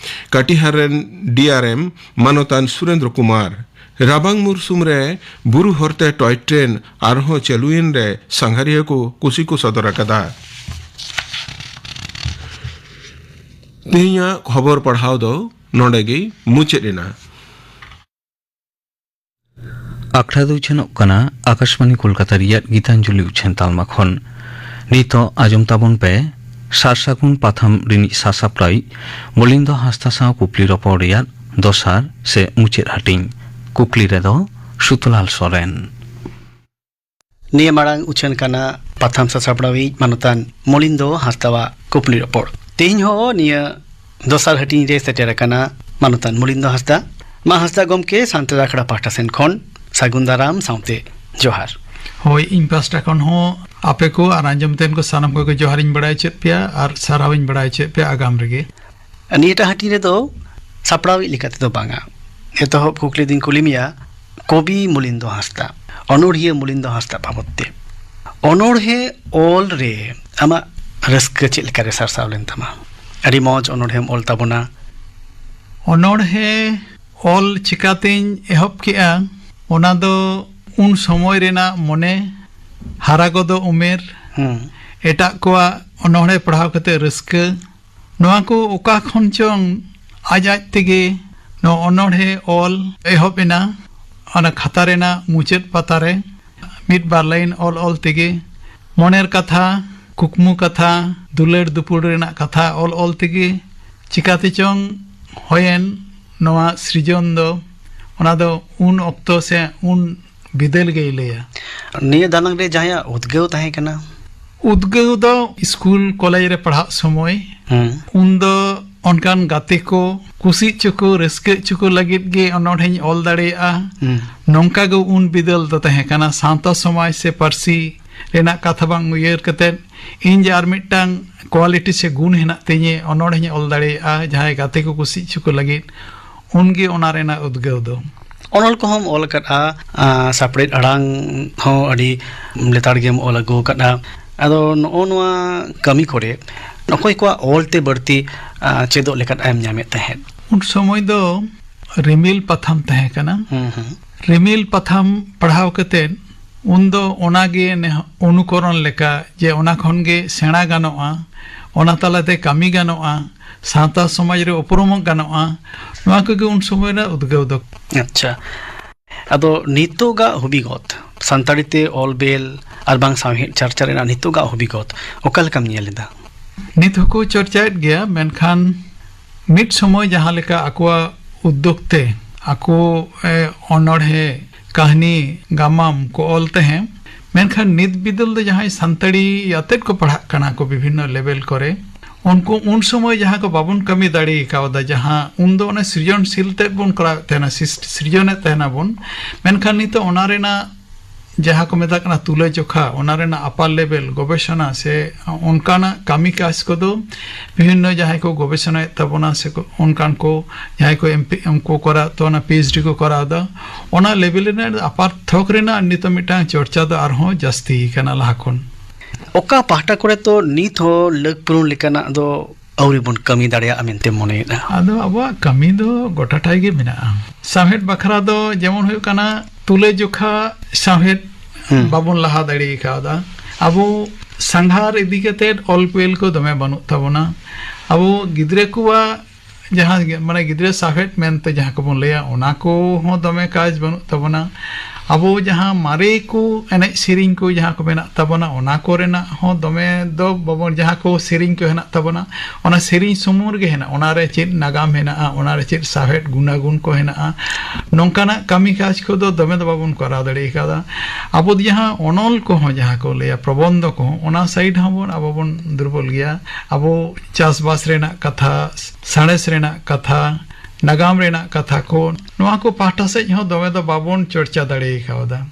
ᱠᱟᱴᱤᱦᱟᱨ ᱨᱮᱱ ᱰᱤ ᱟᱨ ᱮᱢ ᱢᱟᱱᱚᱛᱟᱱ ᱥᱩᱨᱮᱱᱫᱨᱚ ᱠᱩᱢᱟᱨ᱾ ᱨᱟᱵᱟᱝ ᱢᱩᱨᱥᱩᱢ ᱨᱮ ᱵᱩᱨᱩ ᱦᱚᱨᱛᱮ ᱴᱚᱭ ᱴᱨᱮᱱ ᱟᱨᱦᱚᱸ ᱪᱟᱹᱞᱩᱭᱮᱱ ᱨᱮ ᱥᱟᱸᱜᱷᱟᱨᱤᱭᱟᱹ ᱠᱚ ᱠᱩᱥᱤ ᱠᱚ ᱥᱚᱫᱚᱨ ᱟᱠᱟᱫᱟ᱾ ᱛᱮᱦᱮᱧᱟᱜ ᱠᱷᱚᱵᱚᱨ ᱯᱟᱲᱦᱟᱣ ᱫᱚ ᱱᱚᱰᱮ ᱜᱮ ᱢᱩᱪᱟᱹᱫ ᱮᱱᱟ᱾ ᱟᱠᱷᱲᱟ ᱫᱚ ᱩᱪᱷᱟᱹᱱᱚᱜ ᱠᱟᱱᱟ ᱟᱠᱟᱥᱵᱟᱬᱤ ᱠᱳᱞᱠᱟᱛᱟ ᱨᱮᱭᱟᱜ ᱜᱤᱛᱟᱧᱡᱚᱞᱤ ᱩᱪᱷᱟᱹᱱ ᱛᱟᱞᱢᱟ ᱠᱷᱚᱱ᱾ ᱱᱤᱛᱚᱜ ᱟᱸᱡᱚᱢ ᱛᱟᱵᱚᱱ ᱯᱮ ᱥᱟᱨᱥᱟᱹᱜᱩᱱ ᱯᱟᱛᱷᱟᱢ ᱨᱤᱱᱤᱡ ᱥᱟᱥᱟᱯᱲᱟᱣᱤᱡ ᱢᱚᱞᱤᱱᱫᱚ ᱦᱟᱸᱥᱫᱟ ᱥᱟᱶ ᱠᱩᱠᱞᱤ ᱨᱚᱯᱚᱲ ᱨᱮᱭᱟᱜ ᱫᱚᱥᱟᱨ ᱥᱮ ᱢᱩᱪᱟᱹᱫ ᱦᱟᱹᱴᱤᱧ᱾ ᱠᱩᱠᱞᱤ ᱨᱮᱫᱚ ᱥᱩᱛᱚᱞᱟᱞ ᱥᱚᱨᱮᱱ᱾ ᱱᱤᱭᱟᱹ ᱢᱟᱲᱟᱝ ᱩᱪᱷᱟᱹᱱ ᱠᱟᱱᱟ ᱯᱟᱛᱷᱟᱢ ᱥᱟᱥᱟᱯᱲᱟᱣᱤᱡ ᱢᱟᱱᱚᱛᱟᱱ ᱢᱚᱞᱤᱱᱫᱚ ᱦᱟᱸᱥᱫᱟᱣᱟᱜ ᱠᱩᱠᱞᱤ ᱨᱚᱯᱚᱲ᱾ ᱛᱮᱦᱮᱧ ᱦᱚᱸ ᱱᱤᱭᱟᱹ ᱫᱚᱥᱟᱨ ᱦᱟᱹᱴᱤᱧ ᱨᱮ ᱥᱮᱴᱮᱨ ᱟᱠᱟᱱᱟ ᱢᱟᱱᱚᱛᱟᱱ ᱢᱚᱞᱤᱱᱫᱚ ᱦᱟᱸᱥᱫᱟ᱾ ᱢᱟ ᱦᱟᱸᱥᱫᱟ ᱜᱚᱢᱠᱮ, ᱥᱟᱱᱛᱟᱲ ᱟᱠᱷᱲᱟ ᱯᱟᱦᱴᱟ ᱥᱮᱱ ᱠᱷᱚᱱ ᱥᱟᱹᱜᱩᱱ ᱫᱟᱨᱟᱢ ᱥᱟᱶᱛᱮ ᱡᱚᱦᱟᱨ᱾ ᱦᱳᱭ, ᱤᱧ ᱯᱟᱦᱴᱟ ᱠᱷᱚᱱ ᱦᱚᱸ ᱟᱯᱮ ᱠᱚ ᱟᱨ ᱟᱸᱡᱚᱢ ᱛᱮᱱ ᱠᱚ ᱥᱟᱱᱟᱢ ᱠᱚᱜᱮ ᱡᱚᱦᱟᱨᱤᱧ ᱵᱟᱲᱟᱭ ᱦᱚᱪᱚᱭᱮᱫ ᱯᱮᱭᱟ ᱟᱨ ᱥᱟᱨᱦᱟᱣᱤᱧ ᱵᱟᱲᱟᱭ ᱦᱚᱪᱚᱭᱮᱫ ᱯᱮᱭᱟ ᱟᱜᱟᱢ ᱨᱮᱜᱮ᱾ ᱱᱤᱭᱟᱹᱴᱟᱜ ᱦᱟᱹᱴᱤᱧ ᱨᱮᱫᱚ ᱥᱟᱯᱲᱟᱣᱤᱡ ᱞᱮᱠᱟ ᱛᱮᱫᱚ ᱵᱟᱝᱟ, ᱮᱛᱚᱦᱚᱵ ᱠᱩᱠᱞᱤ ᱫᱚᱧ ᱠᱩᱞᱤ ᱢᱮᱭᱟ, ᱠᱚᱵᱤ ᱢᱚᱞᱤᱱᱫᱚ ᱦᱟᱸᱥᱫᱟ, ᱚᱱᱚᱬᱦᱤᱭᱟᱹ ᱢᱚᱞᱤᱱᱫᱚ ᱦᱟᱸᱥᱫᱟ ᱵᱟᱵᱚᱫ ᱛᱮ᱾ ᱚᱱᱚᱬᱦᱮ ᱚᱞ ᱨᱮ ᱟᱢᱟᱜ ᱨᱟᱹᱥᱠᱟᱹ ᱪᱮᱫ ᱞᱮᱠᱟ ᱨᱮ ᱥᱟᱨᱥᱟᱣ ᱞᱮᱱ ᱛᱟᱢᱟ? ᱟᱹᱰᱤ ᱢᱚᱡᱽ ᱚᱱᱚᱬᱦᱮᱢ ᱚᱞ ᱛᱟᱵᱚᱱᱟ᱾ ᱚᱱᱚᱬᱦᱮ ᱚᱞ ᱪᱤᱠᱟᱛᱤᱧ ᱮᱦᱚᱵ ᱠᱮᱜᱼᱟ, ᱚᱱᱟ ᱫᱚ ᱩᱱ ᱥᱚᱢᱚᱭ ᱨᱮᱱᱟᱜ ᱢᱚᱱᱮ ᱦᱟᱨᱟ ᱜᱚᱫᱚᱜ ᱩᱢᱮᱨ, ᱦᱩᱸ᱾ ᱮᱴᱟᱜ ᱠᱚᱣᱟᱜ ᱚᱱᱚᱬᱦᱮ ᱯᱟᱲᱦᱟᱣ ᱠᱟᱛᱮ ᱨᱟᱹᱥᱠᱟᱹ, ᱱᱚᱣᱟ ᱠᱚ ᱚᱠᱟ ᱠᱷᱚᱱ ᱪᱚᱝ ᱟᱡ ᱟᱡ ᱛᱮᱜᱮ ᱱᱚᱣᱟ ᱚᱱᱚᱬᱦᱮ ᱚᱞ ᱮᱦᱚᱵ ᱮᱱᱟ᱾ ᱚᱱᱟ ᱠᱷᱟᱛᱟ ᱨᱮᱱᱟᱜ ᱢᱩᱪᱟᱹᱫ ᱯᱟᱛᱟ ᱨᱮ ᱢᱤᱫ ᱵᱟᱨ ᱞᱟᱭᱤᱱ ᱚᱞ ᱚᱞ ᱛᱮᱜᱮ ᱢᱚᱱᱮᱨ ᱠᱟᱛᱷᱟ, ᱠᱩᱠᱢᱩ ᱠᱟᱛᱷᱟ, ᱫᱩᱞᱟᱹᱲ ᱫᱩᱯᱩᱲ ᱨᱮᱱᱟᱜ ᱠᱟᱛᱷᱟ ᱚᱞ ᱚᱞ ᱛᱮᱜᱮ ᱪᱤᱠᱟᱹᱛᱮ ᱪᱚᱝ ᱦᱩᱭᱮᱱ ᱱᱚᱣᱟ ᱥᱨᱤᱡᱚᱱ ᱫᱚ, ᱚᱱᱟ ᱫᱚ ᱩᱱ ᱚᱠᱛᱚ ᱥᱮ ᱩᱱ ᱵᱤᱫᱟᱹᱞ ᱜᱮᱭ ᱞᱟᱹᱭᱟ᱾ ᱱᱤᱭᱟᱹ ᱫᱟᱱᱟᱝ ᱨᱮ ᱡᱟᱦᱟᱸᱭᱟᱜ ᱩᱫᱽᱜᱟᱹᱣ ᱛᱟᱦᱮᱸ ᱠᱟᱱᱟ? ᱩᱫᱽᱜᱟᱹᱣ ᱫᱚ ᱥᱠᱩᱞ ᱠᱚᱞᱮᱡᱽ ᱨᱮ ᱯᱟᱲᱦᱟᱜ ᱥᱚᱢᱚᱭ, ᱦᱩᱸ᱾ ᱩᱱᱫᱚ ᱚᱱᱠᱟᱱ ᱜᱟᱛᱮ ᱠᱚ ᱠᱩᱥᱤ ᱦᱚᱪᱚ ᱠᱚ, ᱨᱟᱹᱥᱠᱟᱹ ᱦᱚᱪᱚ ᱠᱚ ᱞᱟᱹᱜᱤᱫ ᱜᱮ ᱚᱱᱚᱬᱦᱮᱧ ᱚᱞ ᱫᱟᱲᱮᱭᱟᱜᱼᱟ᱾ ᱦᱩᱸ᱾ ᱱᱚᱝᱠᱟ ᱜᱮ ᱩᱱ ᱵᱤᱫᱟᱹᱞ ᱫᱚ ᱛᱟᱦᱮᱸ ᱠᱟᱱᱟ᱾ ᱥᱟᱶᱛᱟ ᱥᱚᱢᱟᱡᱽ ᱥᱮ ᱯᱟᱹᱨᱥᱤ ᱨᱮᱱᱟᱜ ᱠᱟᱛᱷᱟ ᱵᱟᱝ ᱩᱭᱦᱟᱹᱨ ᱠᱟᱛᱮᱫ, ᱤᱧ ᱡᱮ ᱟᱨ ᱢᱤᱫᱴᱟᱝ ᱠᱣᱟᱞᱤᱴᱤ ᱥᱮ ᱜᱩᱱ ᱦᱮᱱᱟᱜ ᱛᱤᱧᱟᱹ, ᱚᱱᱚᱬᱦᱮᱧ ᱚᱞ ᱫᱟᱲᱮᱭᱟᱜᱼᱟ ᱡᱟᱦᱟᱸᱭ ᱜᱟᱛᱮ ᱠᱚ ᱠᱩᱥᱤ ᱦᱚᱪᱚ ᱠᱚ ᱞᱟᱹᱜᱤᱫ, ᱩᱱᱜᱮ ᱚᱱᱟ ᱨᱮᱱᱟᱜ ᱩᱫᱽᱜᱟᱹᱣ ᱫᱚ᱾ ᱚᱱᱚᱞ ᱠᱚᱦᱚᱸᱢ ᱚᱞ ᱟᱠᱟᱫᱼᱟ, ᱟᱸ, ᱥᱟᱯᱲᱮᱫ ᱟᱲᱟᱝ ᱦᱚᱸ ᱟᱹᱰᱤ ᱞᱮᱛᱟᱲ ᱜᱮᱢ ᱚᱞ ᱟᱹᱜᱩ ᱟᱠᱟᱫᱼᱟ᱾ ᱟᱫᱚ ᱱᱚᱜᱼᱚ ᱱᱚᱣᱟ ᱠᱟᱹᱢᱤ ᱠᱚᱨᱮ ᱚᱠᱚᱭ ᱠᱚᱣᱟᱜ ᱚᱞ ᱛᱮ ᱵᱟᱹᱲᱛᱤ, ᱟᱸ, ᱪᱮᱫᱚᱜ ᱞᱮᱠᱟᱱᱟᱜ ᱮᱢ ᱧᱟᱢᱮᱫ ᱛᱟᱦᱮᱸᱫ? ᱩᱱ ᱥᱚᱢᱚᱭ ᱫᱚ ᱨᱤᱢᱤᱞ ᱯᱟᱛᱷᱟᱢ ᱛᱟᱦᱮᱸ ᱠᱟᱱᱟ᱾ ᱦᱩᱸ, ᱦᱩᱸ᱾ ᱨᱤᱢᱤᱞ ᱯᱟᱛᱷᱟᱢ ᱯᱟᱲᱦᱟᱣ ᱠᱟᱛᱮᱫ ᱩᱱᱫᱚ ᱚᱱᱟᱜᱮ ᱱᱮᱦ-, ᱚᱱᱩᱠᱚᱨᱚᱱ ᱞᱮᱠᱟ, ᱡᱮ ᱚᱱᱟ ᱠᱷᱚᱱ ᱜᱮ ᱥᱮᱬᱟ ᱜᱟᱱᱚᱜᱼᱟ, ᱚᱱᱟ ᱛᱟᱞᱟᱛᱮ ᱠᱟᱹᱢᱤ ᱜᱟᱱᱚᱜᱼᱟ, ᱥᱟᱶᱛᱟ ᱥᱚᱢᱟᱡᱽ ᱨᱮ ᱩᱯᱨᱩᱢᱚᱜ ᱜᱟᱱᱚᱜᱼᱟ, ᱱᱚᱣᱟ ᱠᱚᱜᱮ ᱩᱱ ᱥᱚᱢᱚᱭ ᱨᱮᱱᱟᱜ ᱩᱫᱽᱜᱟᱹᱣ ᱫᱚ᱾ ᱟᱪᱪᱷᱟ, ᱟᱫᱚ ᱱᱤᱛᱚᱜᱟᱜ ᱦᱚᱵᱤᱜᱚᱛ, ᱥᱟᱱᱛᱟᱲᱤ ᱛᱮ ᱚᱞ ᱵᱮᱞ ᱟᱨ ᱵᱟᱝ ᱥᱟᱶᱦᱮᱫ ᱪᱟᱨᱪᱟ ᱨᱮᱱᱟᱜ ᱱᱤᱛᱚᱜᱟᱜ ᱦᱚᱵᱤᱜᱚᱛ ᱚᱠᱟ ᱞᱮᱠᱟᱢ ᱧᱮᱞ ᱮᱫᱟ? ᱱᱤᱛ ᱦᱚᱸᱠᱚ ᱪᱚᱨᱪᱟᱭᱮᱫ ᱜᱮᱭᱟ, ᱢᱮᱱᱠᱷᱟᱱ ᱢᱤᱫ ᱥᱚᱢᱚᱭ ᱡᱟᱦᱟᱸ ᱞᱮᱠᱟ ᱟᱠᱚᱣᱟᱜ ᱩᱫᱽᱫᱳᱜᱽ ᱛᱮ ᱟᱠᱚ, ᱮ, ᱚᱱᱚᱬᱦᱮ, ᱠᱟᱹᱦᱱᱤ, ᱜᱟᱢᱟᱢ ᱠᱚ ᱚᱞ ᱛᱟᱦᱮᱸᱫ, ᱢᱮᱱᱠᱷᱟᱱ ᱱᱤᱛ ᱵᱤᱫᱟᱹᱞ ᱫᱚ ᱡᱟᱦᱟᱸᱭ ᱥᱟᱱᱛᱟᱲᱤ ᱟᱛᱮᱫ ᱠᱚ ᱯᱟᱲᱦᱟᱜ ᱠᱟᱱᱟ ᱠᱚ ᱵᱤᱵᱷᱤᱱᱱᱚ ᱞᱮᱵᱮᱞ ᱠᱚᱨᱮ, ᱩᱱᱠᱩ ᱩᱱ ᱥᱚᱢᱚᱭ ᱡᱟᱦᱟᱸ ᱠᱚ ᱵᱟᱵᱚᱱ ᱠᱟᱹᱢᱤ ᱫᱟᱲᱮ ᱠᱟᱣᱫᱟ, ᱡᱟᱦᱟᱸ ᱩᱱᱫᱚ ᱚᱱᱟ ᱥᱨᱤᱡᱚᱱᱥᱤᱞ ᱛᱮᱫ ᱵᱚᱱ ᱠᱚᱨᱟᱣᱮᱫ ᱛᱟᱦᱮᱱᱟ, ᱥᱤᱥ-, ᱥᱨᱤᱡᱚᱱᱮᱫ ᱛᱟᱦᱮᱱᱟᱵᱚᱱ, ᱢᱮᱱᱠᱷᱟᱱ ᱱᱤᱛᱚᱜ ᱚᱱᱟ ᱨᱮᱱᱟᱜ ᱡᱟᱦᱟᱸ ᱠᱚ ᱢᱮᱛᱟᱜ ᱠᱟᱱᱟ ᱛᱩᱞᱟᱹᱡᱚᱠᱷᱟ, ᱚᱱᱟ ᱨᱮᱱᱟᱜ ᱟᱯᱟᱨ ᱞᱮᱵᱮᱞ ᱜᱚᱵᱮᱥᱚᱱᱟ ᱥᱮ ᱚᱱᱠᱟᱱᱟᱜ ᱠᱟᱹᱢᱤ ᱠᱟᱡᱽ ᱠᱚᱫᱚ ᱵᱤᱵᱷᱤᱱᱱᱚ ᱡᱟᱦᱟᱸᱭ ᱠᱚ ᱜᱚᱵᱮᱥᱚᱱᱟᱭᱮᱫ ᱛᱟᱵᱚᱱᱟ ᱥᱮ ᱠᱚ, ᱚᱱᱠᱟᱱ ᱠᱚ ᱡᱟᱦᱟᱸᱭ ᱠᱚ ᱮᱢ ᱯᱤ, ᱩᱱᱠᱩ ᱠᱚᱨᱟᱣ ᱛᱚ ᱚᱱᱟ ᱯᱤ ᱮᱭᱤᱪ ᱰᱤ ᱠᱚ ᱠᱚᱨᱟᱣ ᱮᱫᱟ, ᱚᱱᱟ ᱞᱮᱵᱮᱞ ᱨᱮᱱᱟᱜ ᱟᱯᱟᱨ ᱛᱷᱚᱠ ᱨᱮᱱᱟᱜ ᱱᱤᱛᱚᱜ ᱢᱤᱫᱴᱟᱝ ᱪᱚᱨᱪᱟ ᱫᱚ ᱟᱨᱦᱚᱸ ᱡᱟᱹᱥᱛᱤ ᱠᱟᱱᱟ ᱞᱟᱦᱟ ᱠᱷᱚᱱ᱾ ᱚᱠᱟ ᱯᱟᱦᱴᱟ ᱠᱚᱨᱮ ᱛᱚ ᱱᱤᱛ ᱦᱚᱸ ᱞᱟᱹᱠ ᱯᱩᱨᱩᱱ ᱞᱮᱠᱟᱱᱟᱜ ᱫᱚ ᱟᱹᱣᱨᱤ ᱵᱚᱱ ᱠᱟᱹᱢᱤ ᱫᱟᱲᱮᱭᱟᱜᱼᱟ ᱢᱮᱱᱛᱮ ᱢᱚᱱᱮᱭᱮᱫᱼᱟ? ᱟᱫᱚ ᱟᱵᱚᱣᱟᱜ ᱠᱟᱹᱢᱤ ᱫᱚ ᱜᱚᱴᱟ ᱴᱷᱟᱭ ᱜᱮ ᱢᱮᱱᱟᱜᱼᱟ᱾ ᱥᱟᱶᱦᱮᱫ ᱵᱟᱠᱷᱨᱟ ᱫᱚ ᱡᱮᱢᱚᱱ ᱦᱩᱭᱩᱜ ᱠᱟᱱᱟ ᱛᱩᱞᱟᱹᱡᱚᱠᱷᱟ ᱥᱟᱶᱦᱮᱫ ᱦᱩᱸ᱾ ᱵᱟᱵᱚᱱ ᱞᱟᱦᱟ ᱫᱟᱲᱮ ᱠᱟᱣᱫᱟ᱾ ᱟᱵᱚ ᱥᱟᱸᱜᱷᱟᱨ ᱤᱫᱤ ᱠᱟᱛᱮᱫ ᱚᱞ ᱯᱮᱞ ᱠᱚ ᱫᱚᱢᱮ ᱵᱟᱹᱱᱩᱜ ᱛᱟᱵᱚᱱᱟ᱾ ᱟᱵᱚ ᱜᱤᱫᱽᱨᱟᱹ ᱠᱚᱣᱟᱜ ᱡᱟᱦᱟᱸ ᱜᱮ, ᱢᱟᱱᱮ, ᱜᱤᱫᱽᱨᱟᱹ ᱥᱟᱶᱦᱮᱫ ᱢᱮᱱᱛᱮ ᱡᱟᱦᱟᱸ ᱠᱚᱵᱚᱱ ᱞᱟᱹᱭᱟ, ᱚᱱᱟ ᱠᱚᱦᱚᱸ ᱫᱚᱢᱮ ᱠᱟᱡᱽ ᱵᱟᱹᱱᱩᱜ ᱛᱟᱵᱚᱱᱟ᱾ ᱟᱵᱚ ᱡᱟᱦᱟᱸ ᱢᱟᱨᱮ ᱠᱚ ᱮᱱᱮᱡ ᱥᱮᱨᱮᱧ ᱠᱚ ᱡᱟᱦᱟᱸ ᱠᱚ ᱢᱮᱱᱟᱜ ᱛᱟᱵᱚᱱᱟ, ᱚᱱᱟ ᱠᱚᱨᱮᱱᱟᱜ ᱦᱚᱸ ᱫᱚᱢᱮ ᱫᱚ ᱵᱟᱵᱚᱱ, ᱡᱟᱦᱟᱸ ᱠᱚ ᱥᱮᱨᱮᱧ ᱠᱚ ᱦᱮᱱᱟᱜ ᱛᱟᱵᱚᱱᱟ, ᱚᱱᱟ ᱥᱮᱨᱮᱧ ᱥᱩᱢᱩᱝ ᱨᱮᱜᱮ ᱦᱮᱱᱟᱜᱼᱟ᱾ ᱚᱱᱟ ᱨᱮ ᱪᱮᱫ ᱱᱟᱜᱟᱢ ᱦᱮᱱᱟᱜᱼᱟ, ᱚᱱᱟ ᱨᱮ ᱪᱮᱫ ᱥᱟᱶᱦᱮᱫ ᱜᱩᱱᱟᱜᱩᱱ ᱠᱚ ᱦᱮᱱᱟᱜᱼᱟ, ᱱᱚᱝᱠᱟᱱᱟᱜ ᱠᱟᱹᱢᱤ ᱠᱟᱡᱽ ᱠᱚᱫᱚ ᱫᱚᱢᱮ ᱫᱚ ᱵᱟᱵᱚᱱ ᱠᱚᱨᱟᱣ ᱫᱟᱲᱮ ᱠᱟᱣᱫᱟ᱾ ᱟᱵᱚ ᱫᱚ ᱡᱟᱦᱟᱸ ᱚᱱᱚᱞ ᱠᱚᱦᱚᱸ, ᱡᱟᱦᱟᱸ ᱠᱚ ᱞᱟᱹᱭᱟ ᱯᱨᱚᱵᱚᱱᱫᱷᱚ ᱠᱚᱦᱚᱸ, ᱚᱱᱟ ᱥᱟᱭᱤᱰ ᱦᱚᱸ ᱵᱚᱱ, ᱟᱵᱚ ᱵᱚᱱ ᱫᱩᱨᱵᱚᱞ ᱜᱮᱭᱟ᱾ ᱟᱵᱚ ᱪᱟᱥᱵᱟᱥ ᱨᱮᱱᱟᱜ ᱠᱟᱛᱷᱟ, ᱥᱟᱬᱮᱥ ᱨᱮᱱᱟᱜ ᱠᱟᱛᱷᱟ, ᱱᱟᱜᱟᱢ ᱨᱮᱱᱟᱜ ᱠᱟᱛᱷᱟ ᱠᱚ, ᱱᱚᱣᱟ ᱠᱚ ᱯᱟᱦᱴᱟ ᱥᱮᱫ ᱦᱚᱸ ᱫᱚᱢᱮ ᱫᱚ ᱵᱟᱵᱚᱱ ᱪᱚᱨᱪᱟ ᱫᱟᱲᱮ ᱠᱟᱣᱫᱟ᱾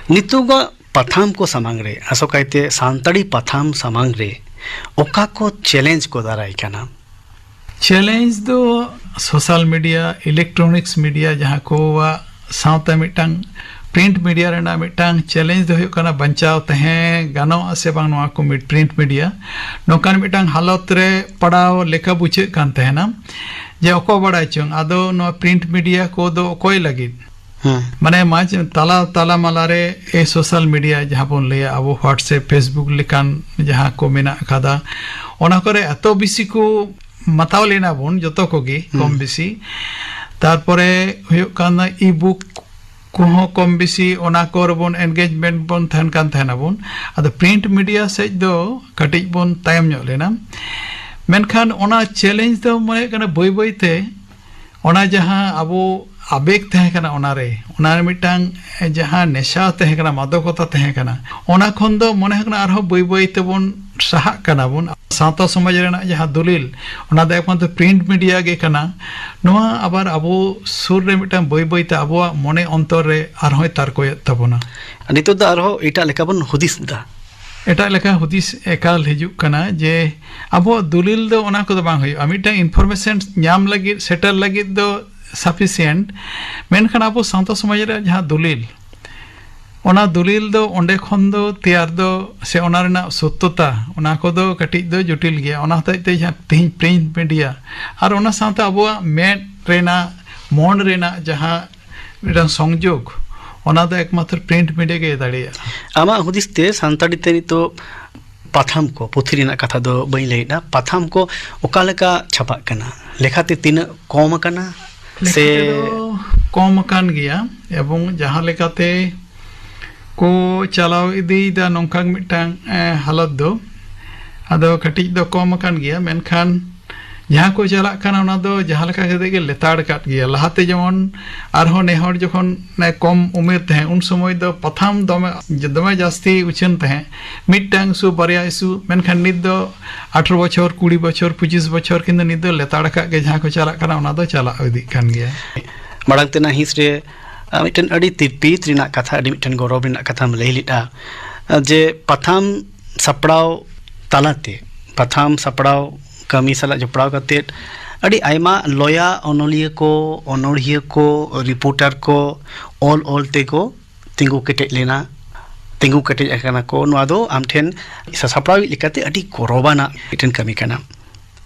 ᱱᱤᱛᱚᱜᱟᱜ ᱯᱟᱛᱷᱟᱢ ᱠᱚ ᱥᱟᱢᱟᱝ ᱨᱮ, ᱟᱥᱚᱠᱟᱭᱛᱮ ᱥᱟᱱᱛᱟᱲᱤ ᱯᱟᱛᱷᱟᱢ ᱥᱟᱢᱟᱝ ᱨᱮ, ᱚᱠᱟ ᱠᱚ ᱪᱮᱞᱮᱧᱡᱽ ᱠᱚ ᱫᱟᱨᱟᱭ ᱠᱟᱱᱟ? ᱪᱮᱞᱮᱧᱡᱽ ᱫᱚ ᱥᱳᱥᱟᱞ ᱢᱤᱰᱤᱭᱟ, ᱤᱞᱮᱠᱴᱨᱚᱱᱤᱠᱥ ᱢᱤᱰᱤᱭᱟ, ᱡᱟᱦᱟᱸ ᱠᱚᱣᱟᱜ ᱥᱟᱶᱛᱮ ᱢᱤᱫᱴᱟᱝ ᱯᱨᱤᱱᱴ ᱢᱤᱰᱤᱭᱟ ᱨᱮᱱᱟᱜ ᱢᱤᱫᱴᱟᱝ ᱪᱮᱞᱮᱧᱡᱽ ᱫᱚ ᱦᱩᱭᱩᱜ ᱠᱟᱱᱟ, ᱵᱟᱧᱪᱟᱣ ᱛᱟᱦᱮᱸ ᱜᱟᱱᱚᱜᱼᱟ ᱥᱮ ᱵᱟᱝ ᱱᱚᱣᱟ ᱠᱚ ᱢᱤᱫ ᱯᱨᱤᱱᱴ ᱢᱤᱰᱤᱭᱟ᱾ ᱱᱚᱝᱠᱟᱱ ᱢᱤᱫᱴᱟᱝ ᱦᱟᱞᱚᱛ ᱨᱮ ᱯᱟᱲᱟᱣ ᱞᱮᱠᱟ ᱵᱩᱡᱷᱟᱹᱜ ᱠᱟᱱ ᱛᱟᱦᱮᱱᱟ, ᱡᱮ ᱚᱠᱚᱭ ᱵᱟᱲᱟᱭ ᱪᱚᱝ, ᱟᱫᱚ ᱱᱚᱣᱟ ᱯᱨᱤᱱᱴ ᱢᱤᱰᱤᱭᱟ ᱠᱚᱫᱚ ᱚᱠᱚᱭ ᱞᱟᱹᱜᱤᱫ? ᱦᱮᱸ᱾ ᱢᱟᱱᱮ ᱢᱟᱡᱽ ᱛᱟᱞᱟ, ᱛᱟᱞᱟ ᱢᱟᱞᱟ ᱨᱮ ᱮ ᱥᱳᱥᱟᱞ ᱢᱤᱰᱤᱭᱟ ᱡᱟᱦᱟᱸ ᱵᱚᱱ ᱞᱟᱹᱭᱟ ᱟᱵᱚ, WhatsApp, Facebook ᱞᱮᱠᱟᱱ ᱡᱟᱦᱟᱸ ᱠᱚ ᱢᱮᱱᱟᱜ ᱟᱠᱟᱫᱟ, ᱚᱱᱟ ᱠᱚᱨᱮ ᱮᱛᱚ ᱵᱮᱥᱤ ᱠᱚ ᱢᱟᱛᱟᱣ ᱞᱮᱱᱟ ᱵᱚᱱ ᱡᱚᱛᱚ ᱠᱚᱜᱮ ᱠᱚᱢ ᱦᱩᱸ᱾ ᱵᱮᱥᱤ᱾ ᱛᱟᱨᱯᱚᱨᱮ ᱦᱩᱭᱩᱜ ᱠᱟᱱᱟ ebook ᱠᱚᱦᱚᱸ ᱠᱚᱢ ᱵᱮᱥᱤ ᱚᱱᱟ ᱠᱚᱨᱮ ᱵᱚᱱ engagement ᱵᱚᱱ ᱛᱟᱦᱮᱱ ᱠᱟᱱ ᱛᱟᱦᱮᱱᱟ ᱵᱚᱱ᱾ ᱟᱫᱚ ᱯᱨᱤᱱᱴ ᱢᱤᱰᱤᱭᱟ ᱥᱮᱫ ᱫᱚ ᱠᱟᱹᱴᱤᱡ ᱵᱚᱱ ᱛᱟᱭᱚᱢ ᱧᱚᱜ ᱞᱮᱱᱟ᱾ ᱢᱮᱱᱠᱷᱟᱱ ᱚᱱᱟ ᱪᱮᱞᱮᱧᱡᱽ ᱫᱚ ᱢᱚᱱᱮ ᱦᱩᱭᱩᱜ ᱠᱟᱱᱟ ᱵᱟᱹᱭ ᱵᱟᱹᱭ ᱛᱮ ᱚᱱᱟ ᱡᱟᱦᱟᱸ ᱟᱵᱚ ᱟᱵᱮᱜᱽ ᱛᱟᱦᱮᱸ ᱠᱟᱱᱟ, ᱚᱱᱟᱨᱮ, ᱚᱱᱟᱨᱮ ᱢᱤᱫᱴᱟᱝ ᱡᱟᱦᱟᱸ ᱱᱮᱥᱟ ᱛᱟᱦᱮᱸ ᱠᱟᱱᱟ, ᱢᱟᱫᱚᱠᱚᱛᱟ ᱛᱟᱦᱮᱸ ᱠᱟᱱᱟ, ᱚᱱᱟ ᱠᱷᱚᱱ ᱫᱚ ᱢᱚᱱᱮ ᱦᱩᱭᱩᱜ ᱠᱟᱱᱟ ᱟᱨᱦᱚᱸ ᱵᱟᱹᱭ ᱵᱟᱹᱭ ᱛᱮᱵᱚᱱ ᱥᱟᱦᱟᱜ ᱠᱟᱱᱟ ᱵᱚᱱ᱾ ᱥᱟᱶᱛᱟ ᱥᱚᱢᱟᱡᱽ ᱨᱮᱱᱟᱜ ᱡᱟᱦᱟᱸ ᱫᱚᱞᱤᱞ, ᱚᱱᱟ ᱫᱚ ᱮᱠᱢᱟᱛᱨᱚ ᱯᱨᱤᱱᱴ ᱢᱤᱰᱤᱭᱟ ᱜᱮ ᱠᱟᱱᱟ᱾ ᱱᱚᱣᱟ ᱟᱵᱟᱨ ᱟᱵᱚ ᱥᱩᱨ ᱨᱮ ᱢᱤᱫᱴᱟᱝ ᱵᱟᱹᱭ ᱵᱟᱹᱭ ᱛᱮ ᱟᱵᱚᱣᱟᱜ ᱢᱚᱱᱮ ᱚᱱᱛᱚᱨ ᱨᱮ ᱟᱨᱦᱚᱸᱭ ᱛᱟᱨᱠᱚᱭᱮᱫ ᱛᱟᱵᱚᱱᱟ᱾ ᱱᱤᱛᱚᱜ ᱫᱚ ᱟᱨᱦᱚᱸ ᱮᱴᱟᱜ ᱞᱮᱠᱟ ᱵᱚᱱ ᱦᱩᱫᱤᱥ ᱮᱫᱟ᱾ ᱮᱴᱟᱜ ᱞᱮᱠᱟ ᱦᱩᱫᱤᱥ ᱮᱠᱟᱞ ᱦᱤᱡᱩᱜ ᱠᱟᱱᱟ ᱡᱮ ᱟᱵᱚᱣᱟᱜ ᱫᱚᱞᱤᱞ ᱫᱚ ᱚᱱᱟ ᱠᱚᱫᱚ ᱵᱟᱝ ᱦᱩᱭᱩᱜᱼᱟ᱾ ᱢᱤᱫᱴᱟᱝ information ᱧᱟᱢ ᱞᱟᱹᱜᱤᱫ, ᱥᱮᱴᱮᱨ ᱞᱟᱹᱜᱤᱫ ᱫᱚ sufficient, ᱢᱮᱱᱠᱷᱟᱱ ᱟᱵᱚ ᱥᱟᱶᱛᱟ ᱥᱚᱢᱟᱡᱽ ᱨᱮᱭᱟᱜ ᱡᱟᱦᱟᱸ ᱫᱚᱞᱤᱞ, ᱚᱱᱟ ᱫᱚᱞᱤᱞ ᱫᱚ ᱚᱸᱰᱮ ᱠᱷᱚᱱ ᱫᱚ ᱛᱮᱭᱟᱨ ᱫᱚ, ᱥᱮ ᱚᱱᱟ ᱨᱮᱱᱟᱜ ᱥᱚᱛᱛᱚᱛᱟ, ᱚᱱᱟ ᱠᱚᱫᱚ ᱠᱟᱹᱴᱤᱡ ᱫᱚ ᱡᱚᱴᱤᱞ ᱜᱮᱭᱟ᱾ ᱚᱱᱟ ᱦᱚᱛᱮᱡ ᱛᱮ ᱡᱟᱦᱟᱸ ᱛᱮᱦᱮᱧ ᱯᱨᱤᱱᱴ ᱢᱤᱰᱤᱭᱟ ᱟᱨ ᱚᱱᱟ ᱥᱟᱶᱛᱮ ᱟᱵᱚᱣᱟᱜ ᱢᱮᱫ ᱨᱮᱱᱟᱜ, ᱢᱚᱱ ᱨᱮᱱᱟᱜ ᱡᱟᱦᱟᱸ ᱢᱤᱫᱴᱟᱝ ᱥᱚᱝᱡᱳᱜᱽ, ᱚᱱᱟ ᱫᱚ ᱮᱠᱢᱟᱛᱨᱚ ᱯᱨᱤᱱᱴ ᱢᱤᱰᱤᱭᱟ ᱜᱮ ᱫᱟᱲᱮᱭᱟᱜᱼᱟ᱾ ᱟᱢᱟᱜ ᱦᱩᱫᱤᱥ ᱛᱮ ᱥᱟᱱᱛᱟᱲᱤ ᱛᱮ ᱱᱤᱛᱚᱜ ᱯᱟᱛᱷᱟᱢ ᱠᱚ, ᱯᱩᱛᱷᱤ ᱨᱮᱱᱟᱜ ᱠᱟᱛᱷᱟ ᱫᱚ ᱵᱟᱹᱧ ᱞᱟᱹᱭᱮᱫᱼᱟ, ᱯᱟᱛᱷᱟᱢ ᱠᱚ ᱚᱠᱟ ᱞᱮᱠᱟ ᱪᱷᱟᱯᱟᱜ ᱠᱟᱱᱟ? ᱞᱮᱠᱷᱟᱛᱮ ᱛᱤᱱᱟᱹᱜ ᱠᱚᱢ ᱟᱠᱟᱱᱟ? ᱞᱮᱠᱷᱟ ᱥᱮ ᱛᱮᱫᱚ ᱠᱚᱢ ᱟᱠᱟᱱ ᱜᱮᱭᱟ, ᱮᱵᱚᱝ ᱡᱟᱦᱟᱸ ᱞᱮᱠᱟᱛᱮ ᱠᱚ ᱪᱟᱞᱟᱣ ᱤᱫᱤᱭᱮᱫᱟ ᱱᱚᱝᱠᱟ ᱢᱤᱫᱴᱟᱝ, ᱮ, ᱦᱟᱞᱚᱛ ᱫᱚ, ᱟᱫᱚ ᱠᱟᱹᱴᱤᱡ ᱫᱚ ᱠᱚᱢ ᱟᱠᱟᱱ ᱜᱮᱭᱟ, ᱢᱮᱱᱠᱷᱟᱱ ᱡᱟᱦᱟᱸ ᱠᱚ ᱪᱟᱞᱟᱜ ᱠᱟᱱᱟ ᱚᱱᱟ ᱫᱚ ᱡᱟᱦᱟᱸ ᱞᱮᱠᱟ ᱠᱟᱛᱮ ᱜᱮ ᱞᱮᱛᱟᱲ ᱟᱠᱟᱫ ᱜᱮᱭᱟ᱾ ᱞᱟᱦᱟᱛᱮ ᱡᱮᱢᱚᱱ ᱟᱨᱦᱚᱸ ᱱᱮ ᱦᱚᱲ ᱡᱚᱠᱷᱚᱱ ᱱᱮ ᱠᱚᱢ ᱩᱢᱮᱨ ᱛᱟᱦᱮᱸ, ᱩᱱ ᱥᱚᱢᱚᱭ ᱫᱚ ᱯᱟᱛᱷᱟᱢ ᱫᱚᱢᱮ, ᱫᱚᱢᱮ ᱡᱟᱹᱥᱛᱤ ᱩᱪᱷᱟᱹᱱ ᱛᱟᱦᱮᱸ, ᱢᱤᱫᱴᱟᱝ ᱤᱥᱩ, ᱵᱟᱨᱭᱟ ᱤᱥᱩ, ᱢᱮᱱᱠᱷᱟᱱ ᱱᱤᱛ ᱫᱚ ᱟᱴᱷᱨᱚ ᱵᱚᱪᱷᱚᱨ, ᱠᱩᱲᱤ ᱵᱚᱪᱷᱚᱨ, ᱯᱚᱸᱪᱤᱥ ᱵᱚᱪᱷᱚᱨ, ᱠᱤᱱᱛᱩ ᱱᱤᱛ ᱫᱚ ᱞᱮᱛᱟᱲ ᱟᱠᱟᱫ ᱜᱮ ᱡᱟᱦᱟᱸ ᱠᱚ ᱪᱟᱞᱟᱜ ᱠᱟᱱᱟ ᱚᱱᱟ ᱫᱚ ᱪᱟᱞᱟᱜ ᱤᱫᱤᱜ ᱠᱟᱱ ᱜᱮᱭᱟ᱾ ᱢᱟᱲᱟᱝ ᱛᱮᱱᱟᱜ ᱦᱤᱸᱥ ᱨᱮ, ᱟ, ᱢᱤᱫᱴᱮᱱ ᱟᱹᱰᱤ ᱛᱤᱨᱯᱤᱛ ᱨᱮᱱᱟᱜ ᱠᱟᱛᱷᱟ, ᱟᱹᱰᱤ ᱢᱤᱫᱴᱮᱱ ᱜᱚᱨᱚᱵᱽ ᱨᱮᱱᱟᱜ ᱠᱟᱛᱷᱟᱢ ᱞᱟᱹᱭ ᱞᱮᱫᱼᱟ, ᱟ, ᱡᱮ ᱯᱟᱛᱷᱟᱢ ᱥᱟᱯᱲᱟᱣ ᱛᱟᱞᱟᱛᱮ, ᱯᱟᱛᱷᱟᱢ ᱥᱟᱯᱲᱟᱣ ᱠᱟᱹᱢᱤ ᱥᱟᱞᱟᱜ ᱡᱚᱯᱲᱟᱣ ᱠᱟᱛᱮᱫ ᱟᱹᱰᱤ ᱟᱭᱢᱟ ᱞᱚᱭᱟ ᱚᱱᱚᱞᱤᱭᱟᱹ ᱠᱚ, ᱚᱱᱚᱲᱦᱤᱭᱟᱹ ᱠᱚ, ᱨᱤᱯᱳᱨᱴᱟᱨ ᱠᱚ ᱚᱞ ᱚᱞ ᱛᱮᱠᱚ ᱛᱤᱸᱜᱩ ᱠᱮᱴᱮᱡ ᱞᱮᱱᱟ, ᱛᱤᱸᱜᱩ ᱠᱮᱴᱮᱡ ᱟᱠᱟᱱᱟ ᱠᱚ᱾ ᱱᱚᱣᱟ ᱫᱚ ᱟᱢ ᱴᱷᱮᱱ ᱥᱟᱥᱟᱯᱲᱟᱣᱤᱡ ᱞᱮᱠᱟᱛᱮ ᱟᱹᱰᱤ ᱜᱚᱨᱚᱵᱟᱱᱟᱜ ᱢᱤᱫᱴᱮᱱ ᱠᱟᱹᱢᱤ ᱠᱟᱱᱟ᱾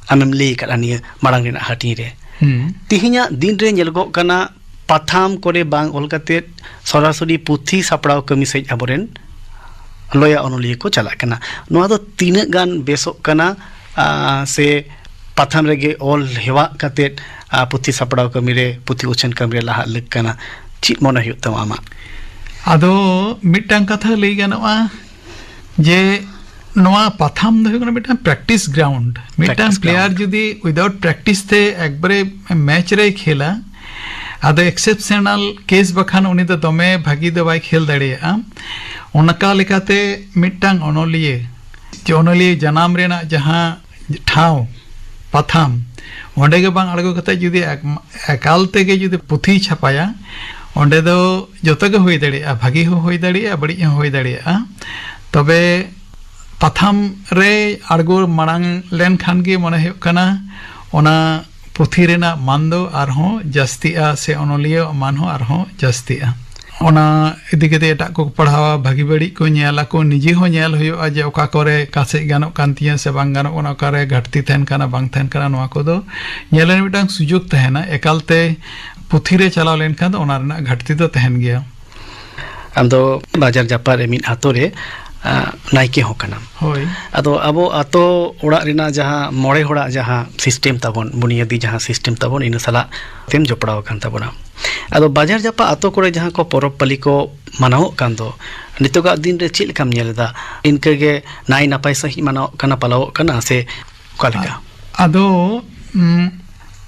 ᱟᱢᱮᱢ ᱞᱟᱹᱭ ᱟᱠᱟᱫᱼᱟ ᱱᱤᱭᱟᱹ ᱢᱟᱲᱟᱝ ᱨᱮᱱᱟᱜ ᱦᱟᱹᱴᱤᱧ ᱨᱮ᱾ ᱦᱩᱸ᱾ ᱛᱮᱦᱮᱧᱟᱜ ᱫᱤᱱ ᱨᱮ ᱧᱮᱞᱚᱜᱚᱜ ᱠᱟᱱᱟ, ᱯᱟᱛᱷᱟᱢ ᱠᱚᱨᱮ ᱵᱟᱝ ᱚᱞ ᱠᱟᱛᱮᱫ ᱥᱚᱨᱟᱥᱚᱨᱤ ᱯᱩᱛᱷᱤ ᱥᱟᱯᱲᱟᱣ ᱠᱟᱹᱢᱤ ᱥᱮᱫ ᱟᱵᱚᱨᱮᱱ ᱞᱚᱭᱟ ᱚᱱᱚᱞᱤᱭᱟᱹ ᱠᱚ ᱪᱟᱞᱟᱜ ᱠᱟᱱᱟ᱾ ᱱᱚᱣᱟ ᱫᱚ ᱛᱤᱱᱟᱹᱜ ᱜᱟᱱ ᱵᱮᱥᱚᱜ ᱠᱟᱱᱟ, ᱟ, ᱥᱮ ᱯᱟᱛᱷᱟᱢ ᱨᱮᱜᱮ ᱚᱞ ᱦᱮᱣᱟᱜ ᱠᱟᱛᱮᱫ, ᱟ, ᱯᱩᱛᱷᱤ ᱥᱟᱯᱲᱟᱣ ᱠᱟᱹᱢᱤ ᱨᱮ, ᱯᱩᱛᱷᱤ ᱩᱪᱷᱟᱹᱱ ᱠᱟᱹᱢᱤ ᱨᱮ ᱞᱟᱦᱟᱜ ᱞᱟᱹᱠ ᱠᱟᱱᱟ? ᱪᱮᱫ ᱢᱚᱱᱮ ᱦᱩᱭᱩᱜ ᱛᱟᱢᱟ ᱟᱢᱟᱜ? ᱟᱫᱚ ᱢᱤᱫᱴᱟᱝ ᱠᱟᱛᱷᱟ ᱞᱟᱹᱭ ᱜᱟᱱᱚᱜᱼᱟ ᱡᱮ ᱱᱚᱣᱟ ᱯᱟᱛᱷᱟᱢ ᱫᱚ ᱦᱩᱭᱩᱜ ᱠᱟᱱᱟ ᱢᱤᱫᱴᱟᱝ ᱯᱨᱮᱠᱴᱤᱥ ᱜᱨᱟᱣᱩᱱᱰ᱾ ᱢᱤᱫᱴᱟᱝ ᱯᱞᱮᱭᱟᱨ ᱡᱩᱫᱤ ᱩᱭᱫᱟᱣᱩᱴ ᱯᱨᱮᱠᱴᱤᱥ ᱛᱮ ᱮᱠᱵᱟᱨᱮ ᱢᱮᱪ ᱨᱮᱭ ᱠᱷᱮᱞᱟ, ᱟᱫᱚ ᱮᱠᱥᱮᱯᱥᱚᱱᱟᱞ ᱠᱮᱥ ᱵᱟᱠᱷᱟᱱ ᱩᱱᱤ ᱫᱚ ᱫᱚᱢᱮ ᱵᱷᱟᱹᱜᱤ ᱫᱚ ᱵᱟᱭ ᱠᱷᱮᱞ ᱫᱟᱲᱮᱭᱟᱜᱼᱟ᱾ ᱚᱱᱠᱟ ᱞᱮᱠᱟᱛᱮ ᱢᱤᱫᱴᱟᱝ ᱚᱱᱚᱞᱤᱭᱟᱹ, ᱡᱮ ᱚᱱᱚᱞᱤᱭᱟᱹ ᱡᱟᱱᱟᱢ ᱨᱮᱱᱟᱜ ᱡᱟᱦᱟᱸ ᱴᱷᱟᱶ, ᱯᱟᱛᱷᱟᱢ, ᱚᱸᱰᱮ ᱜᱮ ᱵᱟᱝ ᱟᱬᱜᱚ ᱠᱟᱛᱮ ᱡᱩᱫᱤ ᱮᱠ-, ᱮᱠᱟᱞ ᱛᱮᱜᱮ ᱡᱩᱫᱤ ᱯᱩᱛᱷᱤᱭ ᱪᱷᱟᱯᱟᱭᱟ, ᱚᱸᱰᱮ ᱫᱚ ᱡᱚᱛᱚ ᱜᱮ ᱦᱩᱭ ᱫᱟᱲᱮᱭᱟᱜᱼᱟ, ᱵᱷᱟᱹᱜᱤ ᱦᱚᱸ ᱦᱩᱭ ᱫᱟᱲᱮᱭᱟᱜᱼᱟ, ᱵᱟᱹᱲᱤᱡ ᱦᱚᱸ ᱦᱩᱭ ᱫᱟᱲᱮᱭᱟᱜᱼᱟ᱾ ᱛᱚᱵᱮ ᱯᱟᱛᱷᱟᱢ ᱨᱮ ᱟᱬᱜᱚ ᱢᱟᱲᱟᱝ ᱞᱮᱱᱠᱷᱟᱱ ᱜᱮ ᱢᱚᱱᱮ ᱦᱩᱭᱩᱜ ᱠᱟᱱᱟ ᱚᱱᱟ ᱯᱩᱛᱷᱤ ᱨᱮᱱᱟᱜ ᱢᱟᱱ ᱫᱚ ᱟᱨᱦᱚᱸ ᱡᱟᱹᱥᱛᱤᱜᱼᱟ ᱥᱮ ᱚᱱᱚᱞᱤᱭᱟᱹᱣᱟᱜ ᱢᱟᱱ ᱦᱚᱸ ᱟᱨᱦᱚᱸ ᱡᱟᱹᱥᱛᱤᱜᱼᱟ᱾ ᱚᱱᱟ ᱤᱫᱤ ᱠᱟᱛᱮ ᱮᱴᱟᱜ ᱠᱚᱠᱚ ᱯᱟᱲᱦᱟᱣᱟ, ᱵᱷᱟᱹᱜᱤ ᱵᱟᱹᱲᱤᱡ ᱠᱚ ᱧᱮᱞ ᱟᱠᱚ, ᱱᱤᱡᱮ ᱦᱚᱸ ᱧᱮᱞ ᱦᱩᱭᱩᱜᱼᱟ ᱡᱮ ᱚᱠᱟ ᱠᱚᱨᱮ ᱚᱠᱟ ᱥᱮᱫ ᱜᱟᱱᱚᱜ ᱠᱟᱱ ᱛᱤᱧᱟᱹ ᱥᱮ ᱵᱟᱝ ᱜᱟᱱᱚᱜ ᱠᱟᱱᱟ, ᱚᱠᱟᱨᱮ ᱜᱷᱟᱴᱛᱤ ᱛᱟᱦᱮᱱ ᱠᱟᱱᱟ, ᱵᱟᱝ ᱛᱟᱦᱮᱱ ᱠᱟᱱᱟ, ᱱᱚᱣᱟ ᱠᱚᱫᱚ ᱧᱮᱞ ᱨᱮᱱᱟᱜ ᱢᱤᱫᱴᱟᱝ ᱥᱩᱡᱳᱜᱽ ᱛᱟᱦᱮᱱᱟ᱾ ᱮᱠᱟᱞᱛᱮ ᱯᱩᱛᱷᱤ ᱨᱮ ᱪᱟᱞᱟᱣ ᱞᱮᱱᱠᱷᱟᱱ ᱫᱚ ᱚᱱᱟ ᱨᱮᱱᱟᱜ ᱜᱷᱟᱴᱛᱤ ᱫᱚ ᱛᱟᱦᱮᱱ ᱜᱮᱭᱟ᱾ ᱟᱢ ᱫᱚ ᱵᱟᱡᱟᱨ ᱡᱟᱯᱟᱜ ᱨᱮ ᱢᱤᱫ ᱟᱛᱳ ᱨᱮ ᱟᱸ, ᱱᱟᱭᱠᱮ ᱦᱚᱸ ᱠᱟᱱᱟᱢ᱾ ᱦᱳᱭ᱾ ᱟᱫᱚ ᱟᱵᱚ ᱟᱛᱳ ᱚᱲᱟᱜ ᱨᱮᱱᱟᱜ ᱡᱟᱦᱟᱸ ᱢᱚᱬᱮ ᱦᱚᱲᱟᱜ ᱡᱟᱦᱟᱸ ᱥᱤᱥᱴᱮᱢ ᱛᱟᱵᱚᱱ, ᱵᱩᱱᱤᱭᱟᱹᱫᱤ ᱡᱟᱦᱟᱸ ᱥᱤᱥᱴᱮᱢ ᱛᱟᱵᱚᱱ, ᱤᱱᱟᱹ ᱥᱟᱞᱟᱜ ᱛᱮᱢ ᱡᱚᱯᱲᱟᱣ ᱟᱠᱟᱱ ᱛᱟᱵᱚᱱᱟ᱾ ᱟᱫᱚ ᱵᱟᱡᱟᱨ ᱡᱟᱯᱟᱜ ᱟᱛᱳ ᱠᱚᱨᱮ ᱡᱟᱦᱟᱸ ᱠᱚ ᱯᱚᱨᱚᱵᱽ ᱯᱟᱹᱞᱤ ᱠᱚ ᱢᱟᱱᱟᱣᱚᱜ ᱠᱟᱱ ᱫᱚ, ᱱᱤᱛᱚᱜᱟᱜ ᱫᱤᱱ ᱨᱮ ᱪᱮᱫ ᱞᱮᱠᱟᱢ ᱧᱮᱞ ᱮᱫᱟ? ᱤᱱᱠᱟᱹ ᱜᱮ ᱱᱟᱭ ᱱᱟᱯᱟᱭ ᱥᱟᱺᱦᱤᱡ ᱢᱟᱱᱟᱣᱚᱜ ᱠᱟᱱᱟ, ᱯᱟᱞᱟᱣᱚᱜ ᱠᱟᱱᱟ, ᱥᱮ ᱚᱠᱟ ᱞᱮᱠᱟ? ᱟᱫᱚ, ᱩᱢ,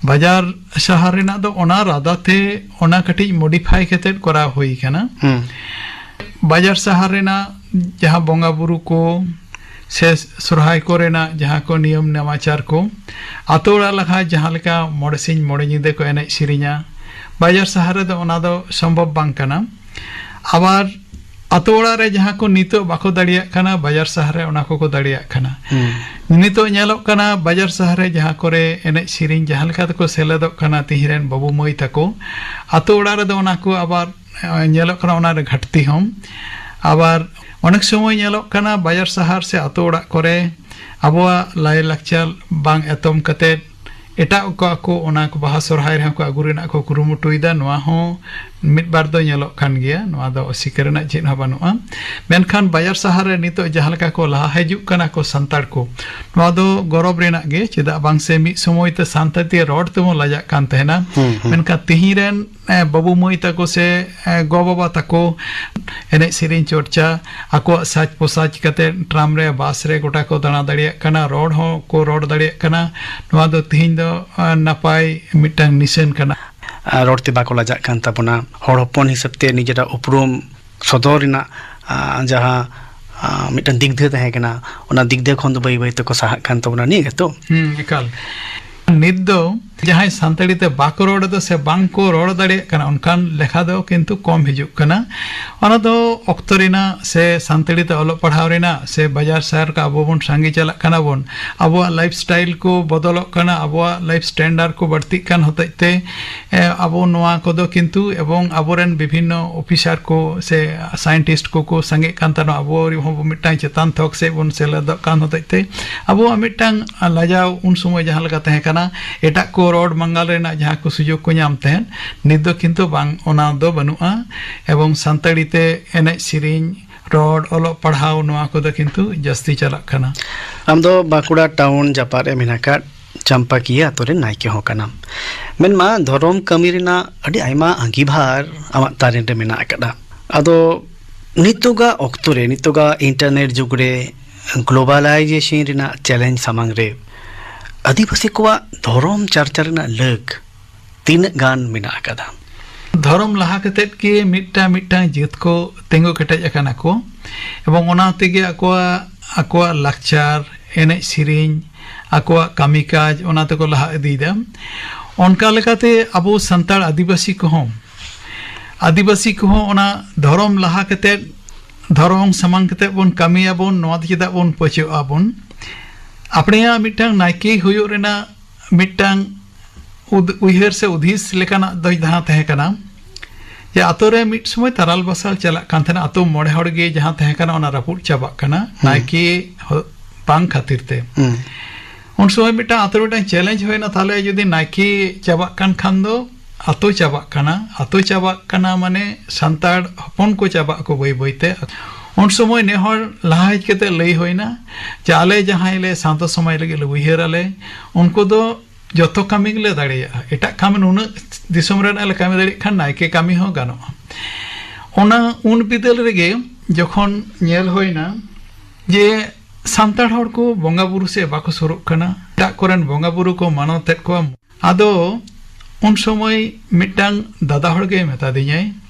ᱵᱟᱡᱟᱨ ᱥᱟᱦᱟᱨ ᱨᱮᱱᱟᱜ ᱫᱚ ᱚᱱᱟ ᱨᱟᱫᱟ ᱛᱮ ᱚᱱᱟ ᱠᱟᱹᱴᱤᱡ modify ᱠᱟᱛᱮᱫ ᱠᱚᱨᱟᱣ ᱦᱩᱭ ᱠᱟᱱᱟ᱾ ᱦᱩᱸ᱾ ᱵᱟᱡᱟᱨ ᱥᱟᱦᱟᱨ ᱨᱮᱱᱟᱜ ᱡᱟᱦᱟᱸ ᱵᱚᱸᱜᱟ ᱵᱩᱨᱩ ᱠᱚ ᱥᱮ ᱥᱚᱨᱦᱟᱭ ᱠᱚᱨᱮᱱᱟᱜ ᱡᱟᱦᱟᱸ ᱠᱚ ᱱᱤᱭᱚᱢ ᱱᱮᱢᱟᱪᱟᱨ ᱠᱚ, ᱟᱛᱳ ᱚᱲᱟᱜ ᱞᱮᱠᱟ ᱡᱟᱦᱟᱸ ᱞᱮᱠᱟ ᱢᱚᱬᱮ ᱥᱤᱧ ᱢᱚᱬᱮ ᱧᱤᱫᱟᱹ ᱠᱚ ᱮᱱᱮᱡ ᱥᱮᱨᱮᱧᱟ, ᱵᱟᱡᱟᱨ ᱥᱟᱦᱟᱨ ᱨᱮᱫᱚ ᱚᱱᱟ ᱫᱚ ᱥᱚᱢᱵᱷᱚᱵ ᱵᱟᱝ ᱠᱟᱱᱟ᱾ ᱟᱵᱟᱨ ᱟᱛᱳ ᱚᱲᱟᱜ ᱨᱮ ᱡᱟᱦᱟᱸ ᱠᱚ ᱱᱤᱛᱚᱜ ᱵᱟᱠᱚ ᱫᱟᱲᱮᱭᱟᱜ ᱠᱟᱱᱟ, ᱵᱟᱡᱟᱨ ᱥᱟᱦᱟᱨ ᱨᱮ ᱚᱱᱟ ᱠᱚᱠᱚ ᱫᱟᱲᱮᱭᱟᱜ ᱠᱟᱱᱟ᱾ ᱦᱩᱸ᱾ ᱱᱤᱛᱚᱜ ᱧᱮᱞᱚᱜ ᱠᱟᱱᱟ, ᱵᱟᱡᱟᱨ ᱥᱟᱦᱟᱨ ᱨᱮ ᱡᱟᱦᱟᱸ ᱠᱚᱨᱮ ᱮᱱᱮᱡ ᱥᱮᱨᱮᱧ ᱡᱟᱦᱟᱸ ᱞᱮᱠᱟ ᱛᱮᱠᱚ ᱥᱮᱞᱮᱫᱚᱜ ᱠᱟᱱᱟ ᱛᱤᱦᱤᱧ ᱨᱮᱱ ᱵᱟᱹᱵᱩ ᱢᱟᱹᱭ ᱛᱟᱠᱚ, ᱟᱛᱳ ᱚᱲᱟᱜ ᱨᱮᱫᱚ ᱚᱱᱟ ᱠᱚ ᱟᱵᱟᱨ, ᱮ, ᱧᱮᱞᱚᱜ ᱠᱟᱱᱟ ᱚᱱᱟ ᱨᱮ ᱜᱷᱟᱴᱛᱤ ᱦᱚᱸ᱾ ᱟᱵᱟᱨ ᱚᱱᱮᱠ ᱥᱚᱢᱚᱭ ᱧᱮᱞᱚᱜ ᱠᱟᱱᱟ, ᱵᱟᱡᱟᱨ ᱥᱟᱦᱟᱨ ᱥᱮ ᱟᱛᱳ ᱚᱲᱟᱜ ᱠᱚᱨᱮ ᱟᱵᱚᱣᱟᱜ ᱞᱟᱭᱼᱞᱟᱠᱪᱟᱨ ᱵᱟᱝ ᱮᱛᱚᱢ ᱠᱟᱛᱮᱫ ᱮᱴᱟᱜ ᱠᱚ ᱟᱠᱚ ᱚᱱᱟ ᱠᱚ ᱵᱟᱦᱟ ᱥᱚᱨᱦᱟᱭ ᱨᱮᱦᱚᱸ ᱠᱚ ᱟᱹᱜᱩ ᱨᱮᱱᱟᱜ ᱠᱚ ᱠᱩᱨᱩᱢᱩᱴᱩᱭᱮᱫᱟ᱾ ᱱᱚᱣᱟ ᱦᱚᱸ ᱢᱤᱫ ᱵᱟᱨ ᱫᱚ ᱧᱮᱞᱚᱜ ᱠᱟᱱ ᱜᱮᱭᱟ, ᱱᱚᱣᱟ ᱫᱚ ᱚᱥᱤᱠᱟᱹᱨ ᱨᱮᱱᱟᱜ ᱪᱮᱫ ᱦᱚᱸ ᱵᱟᱹᱱᱩᱜᱼᱟ᱾ ᱢᱮᱱᱠᱷᱟᱱ ᱵᱟᱡᱟᱨ ᱥᱟᱦᱟᱨ ᱨᱮ ᱱᱤᱛᱚᱜ ᱡᱟᱦᱟᱸ ᱞᱮᱠᱟ ᱠᱚ ᱞᱟᱦᱟ ᱦᱤᱡᱩᱜ ᱠᱟᱱᱟ ᱠᱚ ᱥᱟᱱᱛᱟᱲ ᱠᱚ, ᱱᱚᱣᱟ ᱫᱚ ᱜᱚᱨᱚᱵᱽ ᱨᱮᱱᱟᱜ ᱜᱮ᱾ ᱪᱮᱫᱟᱜ ᱵᱟᱝ ᱥᱮ ᱢᱤᱫ ᱥᱚᱢᱚᱭ ᱛᱮ ᱥᱟᱱᱛᱟᱲᱤ ᱛᱮ ᱨᱚᱲ ᱛᱮᱵᱚᱱ ᱞᱟᱡᱟᱜ ᱠᱟᱱ ᱛᱟᱦᱮᱱᱟ, ᱦᱩᱸ, ᱦᱩᱸ᱾ ᱢᱮᱱᱠᱷᱟᱱ ᱛᱤᱦᱤᱧ ᱨᱮᱱ, ᱮ, ᱵᱟᱹᱵᱩ ᱢᱟᱹᱭ ᱛᱟᱠᱚ ᱥᱮ, ᱮ, ᱜᱚ ᱵᱟᱵᱟ ᱛᱟᱠᱚ ᱮᱱᱮᱡ ᱥᱮᱨᱮᱧ ᱪᱚᱨᱪᱟ, ᱟᱠᱚᱣᱟᱜ ᱥᱟᱡᱽ ᱯᱳᱥᱟᱡᱽ ᱠᱟᱛᱮ ᱴᱨᱟᱢ ᱨᱮ, ᱵᱟᱥ ᱨᱮ ᱜᱚᱴᱟ ᱠᱚ ᱫᱟᱬᱟ ᱫᱟᱲᱮᱭᱟᱜ ᱠᱟᱱᱟ, ᱨᱚᱲ ᱦᱚᱸ ᱠᱚ ᱨᱚᱲ ᱫᱟᱲᱮᱭᱟᱜ ᱠᱟᱱᱟ᱾ ᱱᱚᱣᱟ ᱫᱚ ᱛᱤᱦᱤᱧ ᱫᱚ, ᱮ, ᱱᱟᱯᱟᱭ ᱢᱤᱫᱴᱟᱝ ᱱᱤᱥᱟᱹᱱ ᱠᱟᱱᱟ᱾ ᱟᱨ ᱨᱚᱲ ᱛᱮ ᱵᱟᱠᱚ ᱞᱟᱡᱟᱜ ᱠᱟᱱ ᱛᱟᱵᱚᱱᱟ᱾ ᱦᱚᱲ ᱦᱚᱯᱚᱱ ᱦᱤᱥᱟᱹᱵ ᱛᱮ ᱱᱤᱡᱮᱨᱟᱜ ᱩᱯᱨᱩᱢ ᱥᱚᱫᱚᱨ ᱨᱮᱱᱟᱜ, ᱟ, ᱡᱟᱦᱟᱸ, ᱟ, ᱢᱤᱫᱴᱟᱝ ᱫᱤᱜᱽᱫᱷᱟᱹ ᱛᱟᱦᱮᱸ ᱠᱟᱱᱟ, ᱚᱱᱟ ᱫᱤᱜᱽᱫᱷᱟᱹ ᱠᱷᱚᱱ ᱫᱚ ᱵᱟᱹᱭ ᱵᱟᱹᱭ ᱛᱮᱠᱚ ᱥᱟᱦᱟᱜ ᱠᱟᱱ ᱛᱟᱵᱚᱱᱟ, ᱱᱤᱭᱟᱹ ᱜᱮᱛᱚ? ᱦᱩᱸ, ᱮᱠᱟᱞ᱾ ᱱᱤᱛ ᱫᱚ ᱡᱟᱦᱟᱸᱭ ᱥᱟᱱᱛᱟᱲᱤ ᱛᱮ ᱵᱟᱠᱚ ᱨᱚᱲ ᱮᱫᱟ ᱥᱮ ᱵᱟᱝ ᱠᱚ ᱨᱚᱲ ᱫᱟᱲᱮᱭᱟᱜ ᱠᱟᱱᱟ, ᱚᱱᱠᱟᱱ ᱞᱮᱠᱷᱟ ᱫᱚ ᱠᱤᱱᱛᱩ ᱠᱚᱢ ᱦᱤᱡᱩᱜ ᱠᱟᱱᱟ᱾ ᱚᱱᱟ ᱫᱚ ᱚᱠᱛᱚ ᱨᱮᱱᱟᱜ ᱥᱮ ᱥᱟᱱᱛᱟᱲᱤ ᱛᱮ ᱚᱞᱚᱜ ᱯᱟᱲᱦᱟᱣ ᱨᱮᱱᱟᱜ ᱥᱮ ᱵᱟᱡᱟᱨ ᱥᱟᱦᱟᱨ ᱠᱚ ᱟᱵᱚ ᱵᱚᱱ ᱥᱟᱸᱜᱮ ᱪᱟᱞᱟᱜ ᱠᱟᱱᱟ ᱵᱚᱱ, ᱟᱵᱚᱣᱟᱜ ᱞᱟᱭᱤᱯᱷ ᱥᱴᱟᱭᱤᱞ ᱠᱚ ᱵᱚᱫᱚᱞᱚᱜ ᱠᱟᱱᱟ, ᱟᱵᱚᱣᱟᱜ ᱞᱟᱭᱤᱯᱷ ᱥᱴᱮᱱᱰᱟᱨᱰ ᱠᱚ ᱵᱟᱹᱲᱛᱤᱜ ᱠᱟᱱ ᱦᱚᱛᱮᱡ ᱛᱮ, ᱮ, ᱟᱵᱚ ᱱᱚᱣᱟ ᱠᱚᱫᱚ ᱠᱤᱱᱛᱩ, ᱮᱵᱚᱝ ᱟᱵᱚᱨᱮᱱ ᱵᱤᱵᱷᱤᱱᱱᱚ ᱚᱯᱷᱤᱥᱟᱨ ᱠᱚ ᱥᱮ ᱥᱟᱭᱮᱱᱴᱤᱥᱴ ᱠᱚᱠᱚ ᱥᱟᱸᱜᱮᱜ ᱠᱟᱱ ᱛᱟᱦᱮᱱᱟ, ᱟᱵᱚ ᱦᱚᱸ ᱢᱤᱫᱴᱟᱝ ᱪᱮᱛᱟᱱ ᱛᱷᱚᱠ ᱥᱮᱫ ᱵᱚᱱ ᱥᱮᱞᱮᱫᱚᱜ ᱠᱟᱱ ᱦᱚᱛᱮᱡ ᱛᱮ ᱟᱵᱚᱣᱟᱜ ᱢᱤᱫᱴᱟᱝ ᱞᱟᱡᱟᱣ ᱩᱱ ᱥᱚᱢᱚᱭ ᱡᱟᱦᱟᱸ ᱞᱮᱠᱟ ᱛᱟᱦᱮᱸ ᱠᱟᱱᱟ, ᱮᱴᱟᱜ ᱠᱚ ᱨᱚᱲ ᱵᱟᱝᱜᱟᱞ ᱨᱮᱱᱟᱜ ᱡᱟᱦᱟᱸ ᱠᱚ ᱥᱩᱡᱳᱜᱽ ᱠᱚ ᱧᱟᱢ ᱛᱟᱦᱮᱸᱫ, ᱱᱤᱛ ᱫᱚ ᱠᱤᱱᱛᱩ ᱵᱟᱝ, ᱚᱱᱟ ᱫᱚ ᱵᱟᱹᱱᱩᱜᱼᱟ᱾ ᱮᱵᱚᱝ ᱥᱟᱱᱛᱟᱲᱤ ᱛᱮ ᱮᱱᱮᱡ ᱥᱮᱨᱮᱧ, ᱨᱚᱲ, ᱚᱞᱚᱜ ᱯᱟᱲᱦᱟᱣ, ᱱᱚᱣᱟ ᱠᱚᱫᱚ ᱠᱤᱱᱛᱩ ᱡᱟᱹᱥᱛᱤ ᱪᱟᱞᱟᱜ ᱠᱟᱱᱟ᱾ ᱟᱢ ᱫᱚ ᱵᱟᱸᱠᱩᱲᱟ ᱴᱟᱣᱩᱱ ᱡᱟᱯᱟᱜ ᱨᱮ ᱢᱮᱱᱟᱜ ᱟᱠᱟᱫ ᱪᱟᱢᱯᱟᱠᱤᱭᱟᱹ ᱟᱛᱳ ᱨᱮᱱ ᱱᱟᱭᱠᱮ ᱦᱚᱸ ᱠᱟᱱᱟᱢ᱾ ᱢᱮᱱᱢᱟ ᱫᱷᱚᱨᱚᱢ ᱠᱟᱹᱢᱤ ᱨᱮᱱᱟᱜ ᱟᱹᱰᱤ ᱟᱭᱢᱟ ᱟᱸᱜᱤᱵᱷᱟᱨ ᱟᱢᱟᱜ ᱛᱟᱨᱮᱱ ᱨᱮ ᱢᱮᱱᱟᱜ ᱟᱠᱟᱫᱟ᱾ ᱟᱫᱚ ᱱᱤᱛᱚᱜᱟᱜ ᱚᱠᱛᱚ ᱨᱮ, ᱱᱤᱛᱚᱜᱟᱜ ᱤᱱᱴᱟᱨᱱᱮᱴ ᱡᱩᱜᱽ ᱨᱮ, ᱜᱞᱳᱵᱟᱞᱟᱭᱡᱮᱥᱚᱱ ᱨᱮᱱᱟᱜ ᱪᱮᱞᱮᱧᱡᱽ ᱥᱟᱢᱟᱝ ᱨᱮ ᱟᱹᱫᱤᱵᱟᱹᱥᱤ ᱠᱚᱣᱟᱜ ᱫᱷᱚᱨᱚᱢ ᱪᱟᱨᱪᱟ ᱨᱮᱱᱟᱜ ᱞᱟᱹᱠ ᱛᱤᱱᱟᱹᱜ ᱜᱟᱱ ᱢᱮᱱᱟᱜ ᱟᱠᱟᱫᱟ? ᱫᱷᱚᱨᱚᱢ ᱞᱟᱦᱟ ᱠᱟᱛᱮᱫ ᱜᱮ ᱢᱤᱫᱴᱟᱝ ᱢᱤᱫᱴᱟᱝ ᱡᱟᱹᱛ ᱠᱚ ᱛᱤᱸᱜᱩ ᱠᱮᱴᱮᱡ ᱟᱠᱟᱱᱟ ᱠᱚ, ᱮᱵᱚᱝ ᱚᱱᱟ ᱛᱮᱜᱮ ᱟᱠᱚᱣᱟᱜ, ᱟᱠᱚᱣᱟᱜ ᱞᱟᱠᱪᱟᱨ, ᱮᱱᱮᱡ ᱥᱮᱨᱮᱧ, ᱟᱠᱚᱣᱟᱜ ᱠᱟᱹᱢᱤ ᱠᱟᱡᱽ, ᱚᱱᱟ ᱛᱮᱠᱚ ᱞᱟᱦᱟ ᱤᱫᱤᱭᱮᱫᱟ᱾ ᱚᱱᱠᱟ ᱞᱮᱠᱟᱛᱮ ᱟᱵᱚ ᱥᱟᱱᱛᱟᱲ ᱟᱹᱫᱤᱵᱟᱹᱥᱤ ᱠᱚᱦᱚᱸ, ᱟᱹᱫᱤᱵᱟᱹᱥᱤ ᱠᱚᱦᱚᱸ ᱚᱱᱟ ᱫᱷᱚᱨᱚᱢ ᱞᱟᱦᱟ ᱠᱟᱛᱮᱫ, ᱫᱷᱚᱨᱚᱢ ᱥᱟᱢᱟᱝ ᱠᱟᱛᱮᱫ ᱵᱚᱱ ᱠᱟᱹᱢᱤᱭᱟᱵᱚᱱ, ᱱᱚᱣᱟ ᱫᱚ ᱪᱮᱫᱟᱜ ᱵᱚᱱ ᱯᱟᱹᱪᱟᱹᱜᱼᱟ ᱵᱚᱱ? ᱟᱯᱲᱮᱭᱟᱜ ᱢᱤᱫᱴᱟᱝ ᱱᱟᱭᱠᱮ ᱦᱩᱭᱩᱜ ᱨᱮᱱᱟᱜ ᱢᱤᱫᱴᱟᱝ ᱩᱫ-, ᱩᱭᱦᱟᱹᱨ ᱥᱮ ᱩᱫᱷᱤᱥ ᱞᱮᱠᱟᱱᱟᱜ ᱫᱚ ᱡᱟᱦᱟᱸ ᱛᱟᱦᱮᱸ ᱠᱟᱱᱟ, ᱡᱮ ᱟᱛᱳ ᱨᱮ ᱢᱤᱫ ᱥᱚᱢᱚᱭ ᱛᱟᱨᱟᱞ ᱵᱟᱥᱟᱞ ᱪᱟᱞᱟᱜ ᱠᱟᱱ ᱛᱟᱦᱮᱱᱟ, ᱟᱛᱳ ᱢᱚᱬᱮ ᱦᱚᱲ ᱜᱮ ᱡᱟᱦᱟᱸ ᱛᱟᱦᱮᱸ ᱠᱟᱱᱟ, ᱚᱱᱟ ᱨᱟᱹᱯᱩᱫ ᱪᱟᱵᱟᱜ ᱠᱟᱱᱟ᱾ ᱦᱩᱸ᱾ ᱱᱟᱭᱠᱮ ᱦᱚ-, ᱵᱟᱝ ᱠᱷᱟᱹᱛᱤᱨ ᱛᱮ᱾ ᱦᱩᱸ᱾ ᱩᱱ ᱥᱚᱢᱚᱭ ᱢᱤᱫᱴᱟᱝ ᱟᱛᱳ ᱨᱮ ᱢᱤᱫᱴᱟᱝ ᱪᱮᱞᱮᱧᱡᱽ ᱦᱩᱭᱱᱟ, ᱛᱟᱦᱞᱮ ᱡᱩᱫᱤ ᱱᱟᱭᱠᱮ ᱪᱟᱵᱟᱜ ᱠᱟᱱ ᱠᱷᱟᱱ ᱫᱚ ᱟᱛᱳ ᱪᱟᱵᱟᱜ ᱠᱟᱱᱟ᱾ ᱟᱛᱳ ᱪᱟᱵᱟᱜ ᱠᱟᱱᱟ ᱢᱟᱱᱮ ᱥᱟᱱᱛᱟᱲ ᱦᱚᱯᱚᱱ ᱠᱚ ᱪᱟᱵᱟᱜ ᱟᱠᱚ ᱵᱟᱹᱭ ᱵᱟᱹᱭ ᱛᱮ᱾ ᱩᱱ ᱥᱚᱢᱚᱭ ᱱᱮ ᱦᱚᱲ ᱞᱟᱦᱟ ᱦᱮᱡ ᱠᱟᱛᱮ ᱞᱟᱹᱭ ᱦᱩᱭᱱᱟ ᱡᱮ ᱟᱞᱮ ᱡᱟᱦᱟᱸᱭ ᱞᱮ ᱥᱟᱶᱛᱟ ᱥᱚᱢᱟᱡᱽ ᱞᱟᱹᱜᱤᱫ ᱞᱮ ᱩᱭᱦᱟᱹᱨ ᱟᱞᱮ, ᱩᱱᱠᱩ ᱫᱚ ᱡᱚᱛᱚ ᱠᱟᱹᱢᱤ ᱜᱮᱞᱮ ᱫᱟᱲᱮᱭᱟᱜᱼᱟ᱾ ᱮᱴᱟᱜ ᱠᱟᱹᱢᱤ ᱱᱩᱱᱟᱹᱜ ᱫᱤᱥᱚᱢ ᱨᱮᱱᱟᱜ ᱞᱮ ᱠᱟᱹᱢᱤ ᱫᱟᱲᱮᱭᱟᱜ ᱠᱷᱟᱱ ᱱᱟᱭᱠᱮ ᱠᱟᱹᱢᱤ ᱦᱚᱸ ᱜᱟᱱᱚᱜᱼᱟ᱾ ᱚᱱᱟ ᱩᱱ ᱵᱤᱫᱟᱹᱞ ᱨᱮᱜᱮ ᱡᱚᱠᱷᱚᱱ ᱧᱮᱞ ᱦᱩᱭᱱᱟ ᱡᱮ ᱥᱟᱱᱛᱟᱲ ᱦᱚᱲ ᱠᱚ ᱵᱚᱸᱜᱟ ᱵᱩᱨᱩ ᱥᱮᱫ ᱵᱟᱠᱚ ᱥᱩᱨᱩᱜ ᱠᱟᱱᱟ, ᱮᱴᱟᱜ ᱠᱚᱨᱮᱱ ᱵᱚᱸᱜᱟ ᱵᱩᱨᱩ ᱠᱚ ᱢᱟᱱᱚᱛᱮᱫ ᱠᱚᱣᱟ᱾ ᱟᱫᱚ ᱩᱱ ᱥᱚᱢᱚᱭ ᱢᱤᱫᱴᱟᱝ ᱫᱟᱫᱟ ᱦᱚᱲ ᱜᱮ ᱢᱮᱛᱟ ᱫᱤᱧᱟᱭ,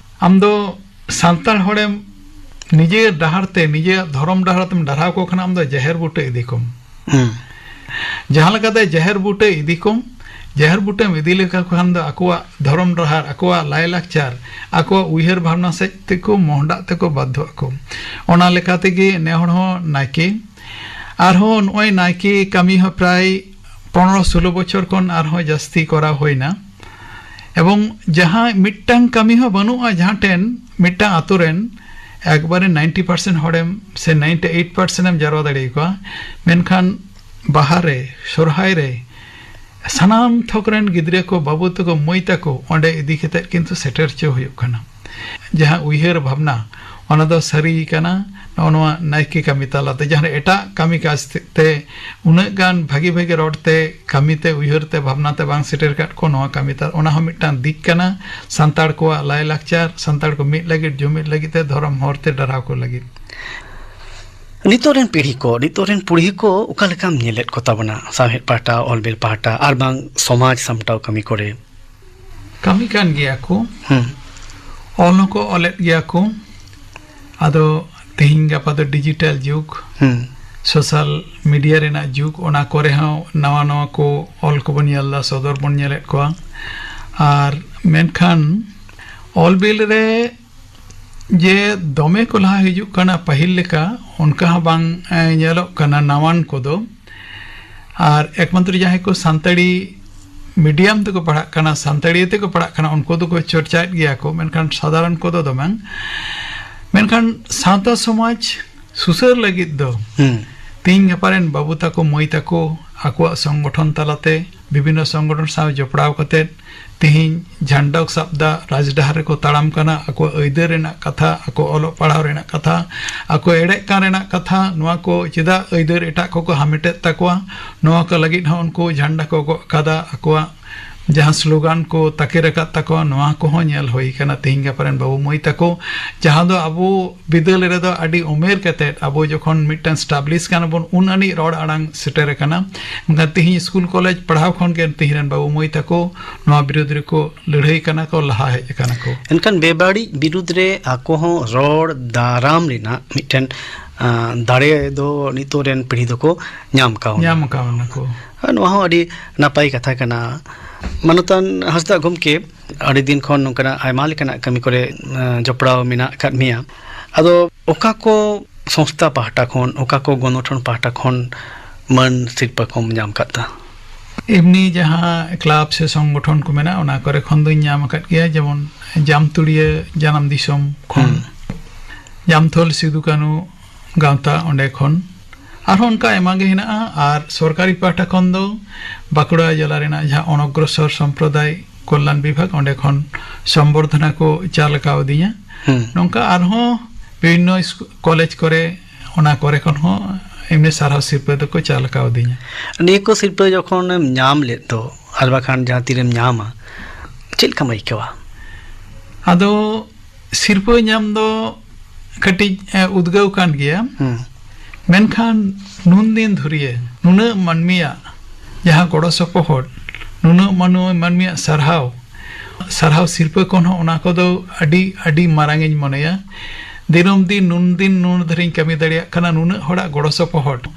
"ᱟᱢ ᱫᱚ ᱥᱟᱱᱛᱟᱲ ᱦᱚᱲᱮᱢ ᱱᱤᱡᱮ ᱰᱟᱦᱟᱨ ᱛᱮ, ᱱᱤᱡᱮᱨᱟᱜ ᱫᱷᱚᱨᱚᱢ ᱰᱟᱦᱟᱨ ᱛᱮᱢ ᱰᱟᱨᱦᱟᱣ ᱠᱚ ᱠᱷᱟᱱ ᱟᱢ ᱫᱚ ᱡᱟᱦᱮᱨ ᱵᱩᱴᱟᱹ ᱤᱫᱤ ᱠᱚᱢ᱾ ᱦᱩᱸ᱾ ᱡᱟᱦᱟᱸ ᱞᱮᱠᱟᱛᱮ ᱡᱟᱦᱮᱨ ᱵᱩᱴᱟᱹ ᱤᱫᱤ ᱠᱚᱢ, ᱡᱟᱦᱮᱨ ᱵᱩᱴᱟᱹᱢ ᱤᱫᱤ ᱞᱮᱠᱚ ᱠᱷᱟᱱ ᱫᱚ ᱟᱠᱚᱣᱟᱜ ᱫᱷᱚᱨᱚᱢ ᱰᱟᱦᱟᱨ, ᱟᱠᱚᱣᱟᱜ ᱞᱟᱭᱼᱞᱟᱠᱪᱟᱨ, ᱟᱠᱚᱣᱟᱜ ᱩᱭᱦᱟᱹᱨ ᱵᱷᱟᱵᱽᱱᱟ ᱥᱮᱫ ᱛᱮᱠᱚ ᱢᱚᱦᱰᱟᱜ ᱛᱮᱠᱚ ᱵᱟᱫᱽᱫᱷᱚᱜ ᱟᱠᱚ᱾" ᱚᱱᱟ ᱞᱮᱠᱟ ᱛᱮᱜᱮ ᱱᱮ ᱦᱚᱲ ᱦᱚᱸ ᱱᱟᱭᱠᱮ ᱟᱨᱦᱚᱸ ᱱᱚᱜᱼᱚᱭ ᱱᱟᱭᱠᱮ ᱠᱟᱹᱢᱤ ᱦᱚᱸ ᱯᱨᱟᱭ ᱯᱚᱱᱨᱚ ᱥᱳᱞᱳ ᱵᱚᱪᱷᱚᱨ ᱠᱷᱚᱱ ᱟᱨᱦᱚᱸ ᱡᱟᱹᱥᱛᱤ ᱠᱚᱨᱟᱣ ᱦᱩᱭᱱᱟ᱾ ᱮᱵᱚᱝ ᱡᱟᱦᱟᱸ ᱢᱤᱫᱴᱟᱝ ᱠᱟᱹᱢᱤ ᱦᱚᱸ ᱵᱟᱹᱱᱩᱜᱼᱟ ᱡᱟᱦᱟᱸ ᱴᱷᱮᱱ ᱢᱤᱫᱴᱟᱝ ᱟᱛᱳ ᱨᱮᱱ ᱮᱠᱵᱟᱨᱮ ᱱᱟᱭᱤᱱᱴᱤ ᱯᱟᱨᱥᱮᱱᱴ ᱦᱚᱲᱮᱢ ᱥᱮ ᱱᱟᱭᱤᱱᱴᱤ ᱮᱭᱤᱴ ᱯᱟᱨᱥᱮᱱᱴ ᱮᱢ ᱡᱟᱨᱣᱟ ᱫᱟᱲᱮ ᱟᱠᱚᱣᱟ, ᱢᱮᱱᱠᱷᱟᱱ ᱵᱟᱦᱟ ᱨᱮ, ᱥᱚᱨᱦᱟᱭ ᱨᱮ, ᱥᱟᱱᱟᱢ ᱛᱷᱚᱠ ᱨᱮᱱ ᱜᱤᱫᱽᱨᱟᱹ ᱠᱚ, ᱵᱟᱹᱵᱩ ᱛᱟᱠᱚ, ᱚᱸᱰᱮ ᱤᱫᱤ ᱠᱟᱛᱮᱫ ᱠᱤᱱᱛᱩ ᱥᱮᱴᱮᱨ ᱦᱚᱪᱚ ᱦᱩᱭᱩᱜ ᱠᱟᱱᱟ᱾ ᱡᱟᱦᱟᱸ ᱩᱭᱦᱟᱹᱨ ᱵᱷᱟᱵᱽᱱᱟ, ᱚᱱᱟ ᱫᱚ ᱥᱟᱹᱨᱤ ᱠᱟᱱᱟ᱾ ᱱᱚᱜᱼᱚ ᱱᱚᱣᱟ ᱱᱟᱭᱠᱮ ᱠᱟᱹᱢᱤ ᱛᱟᱞᱟᱛᱮ, ᱡᱟᱦᱟᱸ ᱨᱮ ᱮᱴᱟᱜ ᱠᱟᱹᱢᱤ ᱠᱟᱡᱽ ᱛᱮ, ᱛᱮ ᱩᱱᱟᱹᱜ ᱜᱟᱱ ᱵᱷᱟᱹᱜᱤ ᱵᱷᱟᱹᱜᱤ ᱨᱚᱲ ᱛᱮ, ᱠᱟᱹᱢᱤ ᱛᱮ, ᱩᱭᱦᱟᱹᱨ ᱛᱮ, ᱵᱷᱟᱵᱽᱱᱟ ᱛᱮ ᱵᱟᱝ ᱥᱮᱴᱮᱨ ᱠᱟᱫ ᱠᱚ, ᱱᱚᱣᱟ ᱠᱟᱹᱢᱤ ᱛᱟᱞᱟ, ᱚᱱᱟ ᱦᱚᱸ ᱢᱤᱫᱴᱟᱝ ᱫᱤᱠ ᱠᱟᱱᱟ᱾ ᱥᱟᱱᱛᱟᱲ ᱠᱚᱣᱟᱜ ᱞᱟᱭᱼᱞᱟᱠᱪᱟᱨ, ᱥᱟᱱᱛᱟᱲ ᱠᱚ ᱢᱤᱫ ᱞᱟᱹᱜᱤᱫ, ᱡᱩᱢᱤᱫ ᱞᱟᱹᱜᱤᱫ ᱛᱮ, ᱫᱷᱚᱨᱚᱢ ᱦᱚᱨ ᱛᱮ ᱰᱟᱨᱦᱟᱣ ᱠᱚ ᱞᱟᱹᱜᱤᱫ᱾ ᱱᱤᱛᱚᱜ ᱨᱮᱱ ᱯᱤᱲᱦᱤ ᱠᱚ, ᱱᱤᱛᱚᱜ ᱨᱮᱱ ᱯᱤᱲᱦᱤ ᱠᱚ ᱚᱠᱟ ᱞᱮᱠᱟᱢ ᱧᱮᱞᱮᱫ ᱠᱚ ᱛᱟᱵᱚᱱᱟ? ᱥᱟᱶᱦᱮᱫ ᱯᱟᱦᱴᱟ, ᱚᱞ ᱵᱤᱞ ᱯᱟᱦᱴᱟ, ᱟᱨ ᱵᱟᱝ ᱥᱚᱢᱟᱡᱽ ᱥᱟᱢᱴᱟᱣ ᱠᱟᱹᱢᱤ ᱠᱚᱨᱮ? ᱠᱟᱹᱢᱤ ᱠᱟᱱ ᱜᱮᱭᱟ ᱠᱚ᱾ ᱦᱩᱸ᱾ ᱚᱞ ᱦᱚᱸᱠᱚ ᱚᱞᱮᱫ ᱜᱮᱭᱟ ᱠᱚ᱾ ᱟᱫᱚ ᱛᱮᱦᱮᱧ ᱜᱟᱯᱟ ᱫᱚ ᱰᱤᱡᱤᱴᱟᱞ ᱡᱩᱜᱽ, ᱦᱩᱸ᱾ ᱥᱳᱥᱟᱞ ᱢᱤᱰᱤᱭᱟ ᱨᱮᱱᱟᱜ ᱡᱩᱜᱽ, ᱚᱱᱟ ᱠᱚᱨᱮ ᱦᱚᱸ ᱱᱟᱣᱟ ᱱᱟᱣᱟ ᱠᱚ ᱚᱞ ᱠᱚᱵᱚᱱ ᱧᱮᱞ ᱮᱫᱟ, ᱥᱚᱫᱚᱨ ᱵᱚᱱ ᱧᱮᱞᱮᱫ ᱠᱚᱣᱟ᱾ ᱟᱨ ᱢᱮᱱᱠᱷᱟᱱ ᱚᱞ ᱵᱤᱞ ᱨᱮ ᱡᱮ ᱫᱚᱢᱮ ᱠᱚ ᱞᱟᱦᱟ ᱦᱤᱡᱩᱜ ᱠᱟᱱᱟ ᱯᱟᱹᱦᱤᱞ ᱞᱮᱠᱟ, ᱚᱱᱠᱟ ᱦᱚᱸ ᱵᱟᱝ, ᱮ, ᱧᱮᱞᱚᱜ ᱠᱟᱱᱟ ᱱᱟᱣᱟᱱ ᱠᱚᱫᱚ᱾ ᱟᱨ ᱮᱠᱢᱟᱛᱨᱚ ᱡᱟᱦᱟᱸᱭ ᱠᱚ ᱥᱟᱱᱛᱟᱲᱤ ᱢᱤᱰᱤᱭᱟᱢ ᱛᱮᱠᱚ ᱯᱟᱲᱦᱟᱜ ᱠᱟᱱᱟ, ᱥᱟᱱᱛᱟᱲᱤ ᱛᱮᱠᱚ ᱯᱟᱲᱦᱟᱜ ᱠᱟᱱᱟ, ᱩᱱᱠᱩ ᱫᱚᱠᱚ ᱪᱚᱨᱪᱟᱭᱮᱫ ᱜᱮᱭᱟ ᱠᱚ, ᱢᱮᱱᱠᱷᱟᱱ ᱥᱟᱫᱷᱟᱨᱚᱱ ᱠᱚᱫᱚ ᱫᱚ ᱵᱟᱝ᱾ ᱢᱮᱱᱠᱷᱟᱱ ᱥᱟᱶᱛᱟ ᱥᱚᱢᱟᱡᱽ ᱥᱩᱥᱟᱹᱨ ᱞᱟᱹᱜᱤᱫ ᱫᱚ ᱦᱩᱸ᱾ ᱛᱮᱦᱤᱧ ᱜᱟᱯᱟ ᱨᱮᱱ ᱵᱟᱹᱵᱩ ᱛᱟᱠᱚ, ᱢᱟᱹᱭ ᱛᱟᱠᱚ ᱟᱠᱚᱣᱟᱜ ᱥᱚᱝᱜᱚᱴᱷᱚᱱ ᱛᱟᱞᱟᱛᱮ, ᱵᱤᱵᱷᱤᱱᱱᱚ ᱥᱚᱝᱜᱚᱴᱷᱚᱱ ᱥᱟᱶ ᱡᱚᱯᱲᱟᱣ ᱠᱟᱛᱮ ᱛᱮᱦᱤᱧ ᱡᱷᱟᱱᱰᱟ ᱠᱚ ᱥᱟᱵ ᱫᱟ, ᱨᱟᱡᱽᱰᱟᱦᱟᱨ ᱨᱮᱠᱚ ᱛᱟᱲᱟᱢ ᱠᱟᱱᱟ, ᱟᱠᱚᱣᱟᱜ ᱟᱹᱭᱫᱟᱹᱨ ᱨᱮᱱᱟᱜ ᱠᱟᱛᱷᱟ, ᱟᱠᱚ ᱚᱞᱚᱜ ᱯᱟᱲᱦᱟᱣ ᱨᱮᱱᱟᱜ ᱠᱟᱛᱷᱟ, ᱟᱠᱚ ᱮᱲᱮᱜ ᱠᱟᱱ ᱨᱮᱱᱟᱜ ᱠᱟᱛᱷᱟ, ᱱᱚᱣᱟ ᱠᱚ ᱪᱮᱫᱟᱜ ᱟᱹᱭᱫᱟᱹᱨ ᱮᱴᱟᱜ ᱠᱚᱠᱚ ᱦᱟᱢᱮᱴᱮᱫ ᱛᱟᱠᱚᱣᱟ, ᱱᱚᱣᱟ ᱠᱚ ᱞᱟᱹᱜᱤᱫ ᱦᱚᱸ ᱩᱱᱠᱩ ᱡᱷᱟᱱᱰᱟ ᱠᱚ ᱜᱚᱜ ᱠᱟᱫᱟ, ᱟᱠᱚᱣᱟᱜ ᱡᱟᱦᱟᱸ ᱥᱞᱳᱜᱟᱱ ᱠᱚ ᱛᱟᱠᱮᱨ ᱟᱠᱟᱫ ᱛᱟᱠᱚᱣᱟ, ᱱᱚᱣᱟ ᱠᱚᱦᱚᱸ ᱧᱮᱞ ᱦᱩᱭ ᱠᱟᱱᱟ ᱛᱮᱦᱤᱧ ᱜᱟᱯᱟ ᱨᱮᱱ ᱵᱟᱹᱵᱩ ᱢᱟᱹᱭ ᱛᱟᱠᱚ, ᱡᱟᱦᱟᱸ ᱫᱚ ᱟᱵᱚ ᱵᱤᱫᱟᱹᱞ ᱨᱮᱫᱚ ᱟᱹᱰᱤ ᱩᱢᱮᱨ ᱠᱟᱛᱮᱫ ᱟᱵᱚ ᱡᱚᱠᱷᱚᱱ ᱢᱤᱫᱴᱟᱝ establish ᱠᱟᱱᱟ ᱵᱚᱱ, ᱩᱱ ᱟᱹᱱᱤᱡ ᱨᱚᱲ ᱟᱲᱟᱝ ᱥᱮᱴᱮᱨ ᱟᱠᱟᱱᱟ᱾ ᱢᱮᱱᱠᱷᱟᱱ ᱛᱮᱦᱤᱧ ᱥᱠᱩᱞ ᱠᱚᱞᱮᱡᱽ ᱯᱟᱲᱦᱟᱣ ᱠᱷᱚᱱ ᱜᱮ ᱛᱮᱦᱤᱧ ᱨᱮᱱ ᱵᱟᱹᱵᱩ ᱢᱟᱹᱭ ᱛᱟᱠᱚ ᱱᱚᱣᱟ ᱵᱤᱨᱩᱫᱽ ᱨᱮᱠᱚ ᱞᱟᱹᱲᱦᱟᱹᱭ ᱠᱟᱱᱟ ᱠᱚ, ᱞᱟᱦᱟ ᱦᱮᱡ ᱟᱠᱟᱱᱟ ᱠᱚ᱾ ᱮᱱᱠᱷᱟᱱ ᱵᱮᱵᱟᱹᱲᱤᱡ ᱵᱤᱨᱩᱫᱽ ᱨᱮ ᱟᱠᱚ ᱦᱚᱸ ᱨᱚᱲ ᱫᱟᱨᱟᱢ ᱨᱮᱱᱟᱜ ᱢᱤᱫᱴᱮᱱ, ᱟᱸ, ᱫᱟᱲᱮ ᱫᱚ ᱱᱤᱛᱚᱜ ᱨᱮᱱ ᱯᱤᱲᱦᱤ ᱫᱚᱠᱚ ᱧᱟᱢ ᱠᱟᱣᱱᱟ᱾ ᱧᱟᱢ ᱠᱟᱣᱱᱟ ᱠᱚ᱾ ᱟᱨ ᱱᱚᱣᱟ ᱦᱚᱸ ᱟᱹᱰᱤ ᱱᱟᱯᱟᱭ ᱠᱟᱛᱷᱟ ᱠᱟᱱᱟ᱾ ᱢᱟᱱᱚᱛᱟᱱ ᱦᱟᱸᱥᱫᱟ ᱜᱚᱢᱠᱮ, ᱟᱹᱰᱤ ᱫᱤᱱ ᱠᱷᱚᱱ ᱱᱚᱝᱠᱟᱱᱟᱜ ᱟᱭᱢᱟ ᱞᱮᱠᱟᱱᱟᱜ ᱠᱟᱹᱢᱤ ᱠᱚᱨᱮ, ᱟᱸ, ᱡᱚᱯᱲᱟᱣ ᱢᱮᱱᱟᱜ ᱟᱠᱟᱫ ᱢᱮᱭᱟ᱾ ᱟᱫᱚ ᱚᱠᱟ ᱠᱚ ᱥᱚᱝᱥᱛᱷᱟ ᱯᱟᱦᱴᱟ ᱠᱷᱚᱱ, ᱚᱠᱟ ᱠᱚ ᱜᱚᱱᱚᱴᱷᱚᱱ ᱯᱟᱦᱴᱟ ᱠᱷᱚᱱ ᱢᱟᱹᱱ ᱥᱤᱨᱯᱟᱹ ᱠᱚᱢ ᱧᱟᱢ ᱟᱠᱟᱫ ᱛᱟᱦᱮᱸ? ᱮᱢᱱᱤ ᱡᱟᱦᱟᱸ ᱠᱞᱟᱵᱽ ᱥᱮ ᱥᱚᱝᱜᱚᱴᱷᱚᱱ ᱠᱚ ᱢᱮᱱᱟᱜᱼᱟ, ᱚᱱᱟ ᱠᱚᱨᱮ ᱠᱷᱚᱱ ᱫᱚᱧ ᱧᱟᱢ ᱟᱠᱟᱫ ᱜᱮᱭᱟ, ᱡᱮᱢᱚᱱ ᱡᱟᱢᱛᱩᱲᱤᱭᱟᱹ ᱡᱟᱱᱟᱢ ᱫᱤᱥᱚᱢ ᱠᱷᱚᱱ, ᱦᱩᱸ᱾ ᱡᱟᱢᱛᱷᱚᱞ ᱥᱤᱫᱩ ᱠᱟᱹᱱᱩ ᱜᱟᱶᱛᱟ, ᱚᱸᱰᱮ ᱠᱷᱚᱱ, ᱟᱨᱦᱚᱸ ᱚᱱᱠᱟ ᱟᱭᱢᱟ ᱜᱮ ᱦᱮᱱᱟᱜᱼᱟ᱾ ᱟᱨ ᱥᱚᱨᱠᱟᱨᱤ ᱯᱟᱦᱴᱟ ᱠᱷᱚᱱ ᱫᱚ ᱵᱟᱸᱠᱩᱲᱟ ᱡᱮᱞᱟ ᱨᱮᱱᱟᱜ ᱡᱟᱦᱟᱸ ᱚᱱᱚᱜᱨᱚᱥᱚᱨ ᱥᱚᱢᱯᱨᱚᱫᱟᱭ ᱠᱚᱞᱭᱟᱱ ᱵᱤᱵᱷᱟᱜᱽ, ᱚᱸᱰᱮ ᱠᱷᱚᱱ ᱥᱚᱢᱵᱚᱨᱫᱷᱚᱱᱟ ᱠᱚ ᱪᱟᱞ ᱟᱠᱟᱣ ᱫᱤᱧᱟ᱾ ᱦᱩᱸ᱾ ᱱᱚᱝᱠᱟ ᱟᱨᱦᱚᱸ ᱵᱤᱵᱷᱤᱱᱱᱚ ᱤᱥᱠᱩ-, ᱠᱚᱞᱮᱡᱽ ᱠᱚᱨᱮ, ᱚᱱᱟ ᱠᱚᱨᱮ ᱠᱷᱚᱱ ᱦᱚᱸ ᱮᱢᱱᱤ ᱥᱟᱨᱦᱟᱣ ᱥᱤᱨᱯᱟᱹ ᱫᱚᱠᱚ ᱪᱟᱞ ᱟᱠᱟᱣ ᱫᱤᱧᱟ᱾ ᱱᱤᱭᱟᱹ ᱠᱚ ᱥᱤᱨᱯᱟᱹ ᱡᱚᱠᱷᱚᱱᱮᱢ ᱧᱟᱢ ᱞᱮᱫ ᱫᱚ, ᱟᱨ ᱵᱟᱠᱷᱟᱱ ᱡᱟᱦᱟᱸ ᱛᱤᱨᱮᱢ ᱧᱟᱢᱟ, ᱪᱮᱫ ᱞᱮᱠᱟᱢ ᱟᱹᱭᱠᱟᱹᱣᱟ? ᱟᱫᱚ ᱥᱤᱨᱯᱟᱹ ᱧᱟᱢ ᱫᱚ ᱠᱟᱹᱴᱤᱡ, ᱮ, ᱩᱫᱽᱜᱟᱹᱣ ᱠᱟᱱ ᱜᱮᱭᱟ᱾ ᱦᱩᱸ᱾ ᱢᱮᱱᱠᱷᱟᱱ ᱱᱩᱱ ᱫᱤᱱ ᱫᱷᱩᱨᱤᱭᱟᱹ ᱱᱩᱱᱟᱹᱜ ᱢᱟᱹᱱᱢᱤᱭᱟᱜ ᱡᱟᱦᱟᱸ ᱜᱚᱲᱚ ᱥᱚᱯᱚᱦᱚᱫ, ᱱᱩᱱᱟᱹᱜ ᱢᱟᱹᱱᱩ-, ᱢᱟᱹᱱᱢᱤᱭᱟᱜ ᱥᱟᱨᱦᱟᱣ, ᱥᱟᱨᱦᱟᱣ ᱥᱤᱨᱯᱟᱹ ᱠᱷᱚᱱ ᱦᱚᱸ ᱚᱱᱟ ᱠᱚᱫᱚ ᱟᱹᱰᱤ, ᱟᱹᱰᱤ ᱢᱟᱨᱟᱝ ᱤᱧ ᱢᱚᱱᱮᱭᱟ᱾ ᱫᱤᱱᱟᱹᱢ ᱫᱤᱱ ᱱᱩᱱ ᱫᱤᱱ ᱱᱩᱱ ᱫᱷᱟᱹᱨᱤᱧ ᱠᱟᱹᱢᱤ ᱫᱟᱲᱮᱭᱟᱜ ᱠᱟᱱᱟ, ᱱᱩᱱᱟᱹᱜ ᱦᱚᱲᱟᱜ ᱜᱚᱲᱚ ᱥᱚᱯᱚᱦᱚᱫ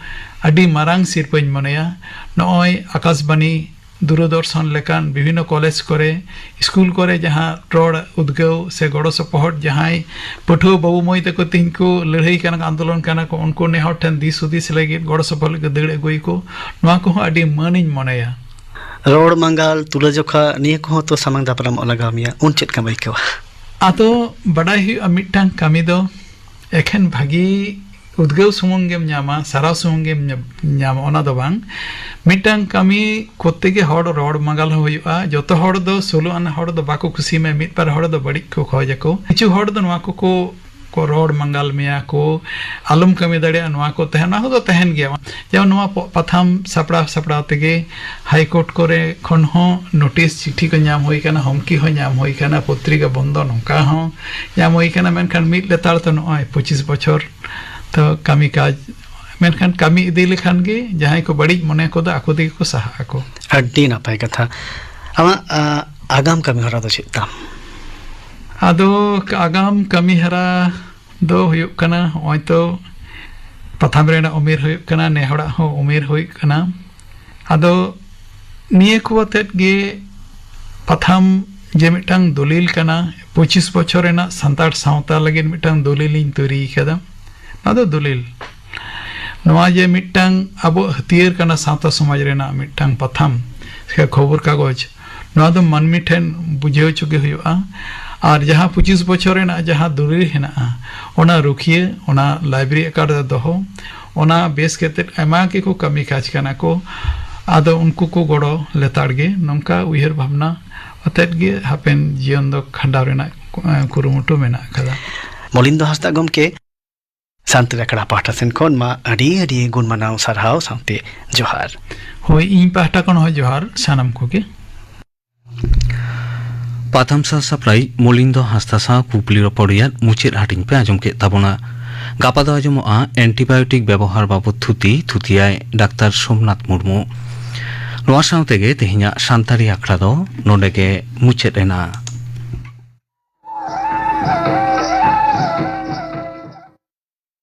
ᱟᱹᱰᱤ ᱢᱟᱨᱟᱝ ᱥᱤᱨᱯᱟᱹᱧ ᱢᱚᱱᱮᱭᱟ᱾ ᱱᱚᱜᱼᱚᱭ ᱟᱠᱟᱥᱵᱟᱱᱤ, ᱫᱩᱨᱚᱫᱚᱨᱥᱚᱱ ᱞᱮᱠᱟᱱ ᱵᱤᱵᱷᱤᱱᱱᱚ ᱠᱚᱞᱮᱡᱽ ᱠᱚᱨᱮ, ᱥᱠᱩᱞ ᱠᱚᱨᱮ ᱡᱟᱦᱟᱸ ᱨᱚᱲ ᱩᱫᱽᱜᱟᱹᱣ ᱥᱮ ᱜᱚᱲᱚ ᱥᱚᱯᱚᱦᱚᱫ, ᱡᱟᱦᱟᱸᱭ ᱯᱟᱹᱴᱷᱩᱣᱟᱹ ᱵᱟᱹᱵᱩ ᱢᱟᱹᱭ ᱛᱟᱠᱚ ᱛᱮᱦᱮᱧ ᱠᱚ ᱞᱟᱹᱲᱦᱟᱹᱭ ᱠᱟᱱᱟ, ᱟᱱᱫᱳᱞᱚᱱ ᱠᱟᱱᱟ ᱠᱚ, ᱩᱱᱠᱩ ᱱᱮ ᱦᱚᱲ ᱴᱷᱮᱱ ᱫᱤᱥ ᱦᱩᱫᱤᱥ ᱞᱟᱹᱜᱤᱫ, ᱜᱚᱲᱚ ᱥᱚᱯᱚᱦᱚᱫ ᱞᱟᱹᱜᱤᱫ ᱫᱟᱹᱲ ᱟᱹᱜᱩᱭᱟᱠᱚ, ᱱᱚᱣᱟ ᱠᱚᱦᱚᱸ ᱟᱹᱰᱤ ᱢᱟᱹᱱᱤᱧ ᱢᱚᱱᱮᱭᱟ᱾ ᱨᱚᱲ ᱢᱟᱸᱜᱟᱞ, ᱛᱩᱞᱟᱹᱡᱚᱠᱷᱟ, ᱱᱤᱭᱟᱹ ᱠᱚᱦᱚᱸ ᱛᱚ ᱥᱟᱢᱟᱝ ᱫᱟᱯᱨᱟᱢᱚᱜ ᱞᱟᱜᱟᱣ ᱢᱮᱭᱟ, ᱩᱱ ᱪᱮᱫ ᱞᱮᱠᱟᱢ ᱟᱹᱭᱠᱟᱹᱣᱟ? ᱟᱫᱚ ᱵᱟᱰᱟᱭ ᱦᱩᱭᱩᱜᱼᱟ, ᱢᱤᱫᱴᱟᱝ ᱠᱟᱹᱢᱤ ᱫᱚ ᱮᱠᱷᱮᱱ ᱵᱷᱟᱹᱜᱤ ᱩᱫᱽᱜᱟᱹᱣ ᱥᱩᱢᱩᱝ ᱜᱮᱢ ᱧᱟᱢᱟ, ᱥᱟᱨᱦᱟᱣ ᱥᱩᱢᱩᱝ ᱜᱮᱢ ᱧᱟ-, ᱧᱟᱢᱟ, ᱚᱱᱟ ᱫᱚ ᱵᱟᱝ᱾ ᱢᱤᱫᱴᱟᱝ ᱠᱟᱹᱢᱤ ᱠᱚᱨᱛᱮ ᱜᱮ ᱦᱚᱲ ᱨᱚᱲ ᱢᱟᱸᱜᱟᱞ ᱦᱚᱸ ᱦᱩᱭᱩᱜᱼᱟ᱾ ᱡᱚᱛᱚ ᱦᱚᱲ ᱫᱚ, ᱥᱳᱞᱳ ᱟᱱ ᱦᱚᱲ ᱫᱚ ᱵᱟᱠᱚ ᱠᱩᱥᱤᱭᱟᱢᱟ, ᱢᱤᱫ ᱵᱟᱨ ᱦᱚᱲ ᱫᱚ ᱵᱟᱹᱲᱤᱡ ᱠᱚ ᱠᱷᱚᱡ ᱟᱠᱚ᱾ ᱠᱤᱪᱷᱩ ᱦᱚᱲ ᱫᱚ ᱱᱚᱣᱟ ᱠᱚᱠᱚ, ᱠᱚ ᱨᱚᱲ ᱢᱟᱸᱜᱟᱞ ᱢᱮᱭᱟ ᱠᱚ, ᱟᱞᱚᱢ ᱠᱟᱹᱢᱤ ᱫᱟᱲᱮᱭᱟᱜᱼᱟ, ᱱᱚᱣᱟ ᱠᱚ ᱛᱟᱦᱮᱸ, ᱱᱚᱣᱟ ᱠᱚᱫᱚ ᱛᱟᱦᱮᱱ ᱜᱮᱭᱟ᱾ ᱡᱮᱢᱚᱱ ᱱᱚᱣᱟ ᱯᱚ-, ᱯᱟᱛᱷᱟᱢ ᱥᱟᱯᱲᱟᱣ ᱥᱟᱯᱲᱟᱣ ᱛᱮᱜᱮ ᱦᱟᱭ ᱠᱳᱨᱴ ᱠᱚᱨᱮ ᱠᱷᱚᱱ ᱦᱚᱸ ᱱᱳᱴᱤᱥ, ᱪᱤᱴᱷᱤ ᱠᱚ ᱧᱟᱢ ᱦᱩᱭ ᱠᱟᱱᱟ, ᱦᱚᱢᱠᱤ ᱦᱚᱸ ᱧᱟᱢ ᱦᱩᱭ ᱠᱟᱱᱟ, ᱯᱚᱛᱨᱤᱠᱟ ᱵᱚᱱᱫᱚ ᱱᱚᱝᱠᱟ ᱦᱚᱸ ᱧᱟᱢ ᱦᱩᱭ ᱠᱟᱱᱟ᱾ ᱢᱮᱱᱠᱷᱟᱱ ᱢᱤᱫ ᱞᱮᱛᱟᱲ ᱛᱮ ᱱᱚᱜᱼᱚᱭ ᱯᱚᱸᱪᱤᱥ ᱵᱚᱪᱷᱚᱨ ᱛᱚ ᱠᱟᱹᱢᱤ ᱠᱟᱡᱽ, ᱢᱮᱱᱠᱷᱟᱱ ᱠᱟᱹᱢᱤ ᱤᱫᱤ ᱞᱮᱠᱷᱟᱱ ᱜᱮ ᱡᱟᱦᱟᱸᱭ ᱠᱚ ᱵᱟᱹᱲᱤᱡ ᱢᱚᱱᱮ ᱠᱚᱫᱚ ᱟᱠᱚ ᱛᱮᱜᱮ ᱠᱚ ᱥᱟᱦᱟᱜ ᱟᱠᱚ᱾ ᱟᱹᱰᱤ ᱱᱟᱯᱟᱭ ᱠᱟᱛᱷᱟ᱾ ᱟᱢᱟᱜ, ᱟ, ᱟᱜᱟᱢ ᱠᱟᱹᱢᱤ ᱦᱚᱨᱟ ᱫᱚ ᱪᱮᱫ ᱛᱟᱢ? ᱟᱫᱚ ᱟᱜᱟᱢ ᱠᱟᱹᱢᱤ ᱦᱚᱨᱟ ᱫᱚ ᱦᱩᱭᱩᱜ ᱠᱟᱱᱟ, ᱱᱚᱜᱼᱚᱭ ᱛᱚ ᱯᱟᱛᱷᱟᱢ ᱨᱮᱱᱟᱜ ᱩᱢᱮᱨ ᱦᱩᱭᱩᱜ ᱠᱟᱱᱟ, ᱱᱮ ᱦᱚᱲᱟᱜ ᱦᱚᱸ ᱩᱢᱮᱨ ᱦᱩᱭᱩᱜ ᱠᱟᱱᱟ᱾ ᱟᱫᱚ ᱱᱤᱭᱟᱹ ᱠᱚ ᱟᱛᱮᱫ ᱜᱮ ᱯᱟᱛᱷᱟᱢ ᱡᱮ ᱢᱤᱫᱴᱟᱝ ᱫᱚᱞᱤᱞ ᱠᱟᱱᱟ, ᱯᱚᱸᱪᱤᱥ ᱵᱚᱪᱷᱚᱨ ᱨᱮᱱᱟᱜ ᱥᱟᱱᱛᱟᱲ ᱥᱟᱶᱛᱟ ᱞᱟᱹᱜᱤᱫ ᱢᱤᱫᱴᱟᱝ ᱫᱚᱞᱤᱞ ᱤᱧ ᱛᱳᱭᱨᱤ ᱠᱟᱫᱟ᱾ ᱱᱚᱣᱟ ᱫᱚ ᱫᱚᱞᱤᱞ, ᱱᱚᱣᱟ ᱡᱮ ᱢᱤᱫᱴᱟᱝ ᱟᱵᱚ ᱦᱟᱹᱛᱭᱟᱹᱨ ᱠᱟᱱᱟ ᱥᱟᱶᱛᱟ ᱥᱚᱢᱟᱡᱽ ᱨᱮᱱᱟᱜ ᱢᱤᱫᱴᱟᱝ ᱯᱟᱛᱷᱟᱢ ᱥᱮ ᱠᱷᱚᱵᱚᱨ ᱠᱟᱜᱚᱡᱽ, ᱱᱚᱣᱟ ᱫᱚ ᱢᱟᱹᱱᱢᱤ ᱴᱷᱮᱱ ᱵᱩᱡᱷᱟᱹᱣ ᱦᱚᱪᱚ ᱜᱮ ᱦᱩᱭᱩᱜᱼᱟ᱾ ᱟᱨ ᱡᱟᱦᱟᱸ ᱯᱚᱸᱪᱤᱥ ᱵᱚᱪᱷᱚᱨ ᱨᱮᱱᱟᱜ ᱡᱟᱦᱟᱸ ᱫᱚᱞᱤᱞ ᱦᱮᱱᱟᱜᱼᱟ, ᱚᱱᱟ ᱨᱩᱠᱷᱤᱭᱟᱹ, ᱚᱱᱟ ᱞᱟᱭᱵᱨᱮᱨᱤ ᱟᱠᱟᱨ ᱨᱮ ᱫᱚᱦᱚ, ᱚᱱᱟ ᱵᱮᱥ ᱠᱟᱛᱮᱫ ᱟᱭᱢᱟ ᱜᱮᱠᱚ ᱠᱟᱹᱢᱤ ᱠᱟᱡᱽ ᱠᱟᱱᱟ ᱠᱚ᱾ ᱟᱫᱚ ᱩᱱᱠᱩ ᱠᱚ ᱜᱚᱲᱚ ᱞᱮᱛᱟᱲ ᱜᱮ ᱱᱚᱝᱠᱟ ᱩᱭᱦᱟᱹᱨ ᱵᱷᱟᱵᱽᱱᱟ ᱟᱛᱮᱫ ᱜᱮ ᱦᱟᱯᱮᱱ ᱡᱤᱭᱚᱱ ᱫᱚ ᱠᱷᱟᱸᱰᱟᱣ ᱨᱮᱱᱟᱜ, ᱮ, ᱠᱩᱨᱩᱢᱩᱴᱩ ᱢᱮᱱᱟᱜ ᱟᱠᱟᱫᱟ᱾ ᱢᱚᱞᱤᱱᱫᱚ ᱦᱟᱸᱥᱫᱟ ᱜᱚᱢᱠᱮ, ᱥᱟᱱᱛᱟᱲᱤ ᱟᱠᱷᱲᱟ ᱯᱟᱦᱴᱟ ᱥᱮᱱ ᱠᱷᱚᱱ ᱢᱟ ᱟᱹᱰᱤ ᱟᱹᱰᱤ ᱜᱩᱱ ᱢᱟᱱᱟᱣ ᱥᱟᱨᱦᱟᱣ ᱥᱟᱶᱛᱮ ᱡᱚᱦᱟᱨ᱾ ᱦᱳᱭ, ᱤᱧ ᱯᱟᱦᱴᱟ ᱠᱷᱚᱱ ᱦᱚᱸ ᱡᱚᱦᱟᱨ ᱥᱟᱱᱟᱢ ᱠᱚᱜᱮ᱾ ᱯᱟᱛᱷᱟᱢ ᱥᱟᱶ ᱥᱟᱯᱲᱟᱣᱤᱡ ᱢᱚᱞᱤᱱᱫᱚ ᱦᱟᱸᱥᱫᱟ ᱥᱟᱶ ᱠᱩᱠᱞᱤ ᱨᱚᱯᱚᱲ ᱨᱮᱭᱟᱜ ᱢᱩᱪᱟᱹᱫ ᱦᱟᱹᱴᱤᱧ ᱯᱮ ᱟᱸᱡᱚᱢ ᱠᱮᱫ ᱛᱟᱵᱚᱱᱟ᱾ ᱜᱟᱯᱟ ᱫᱚ ᱟᱸᱡᱚᱢᱚᱜᱼᱟ ᱮᱱᱴᱤᱵᱟᱭᱳᱴᱤᱠ ᱵᱮᱵᱚᱦᱟᱨ ᱵᱟᱵᱚᱛ ᱛᱷᱩᱛᱤ, ᱛᱷᱩᱛᱤᱭᱟᱭ ᱰᱟᱠᱛᱟᱨ ᱥᱳᱢᱱᱟᱛᱷ ᱢᱩᱨᱢᱩ᱾ ᱱᱚᱣᱟ ᱥᱟᱶ ᱛᱮᱜᱮ ᱛᱮᱦᱮᱧᱟᱜ ᱥᱟᱱᱛᱟᱲᱤ ᱟᱠᱷᱲᱟ ᱫᱚ ᱱᱚᱰᱮ ᱜᱮ ᱢᱩᱪᱟᱹᱫ ᱮᱱᱟ᱾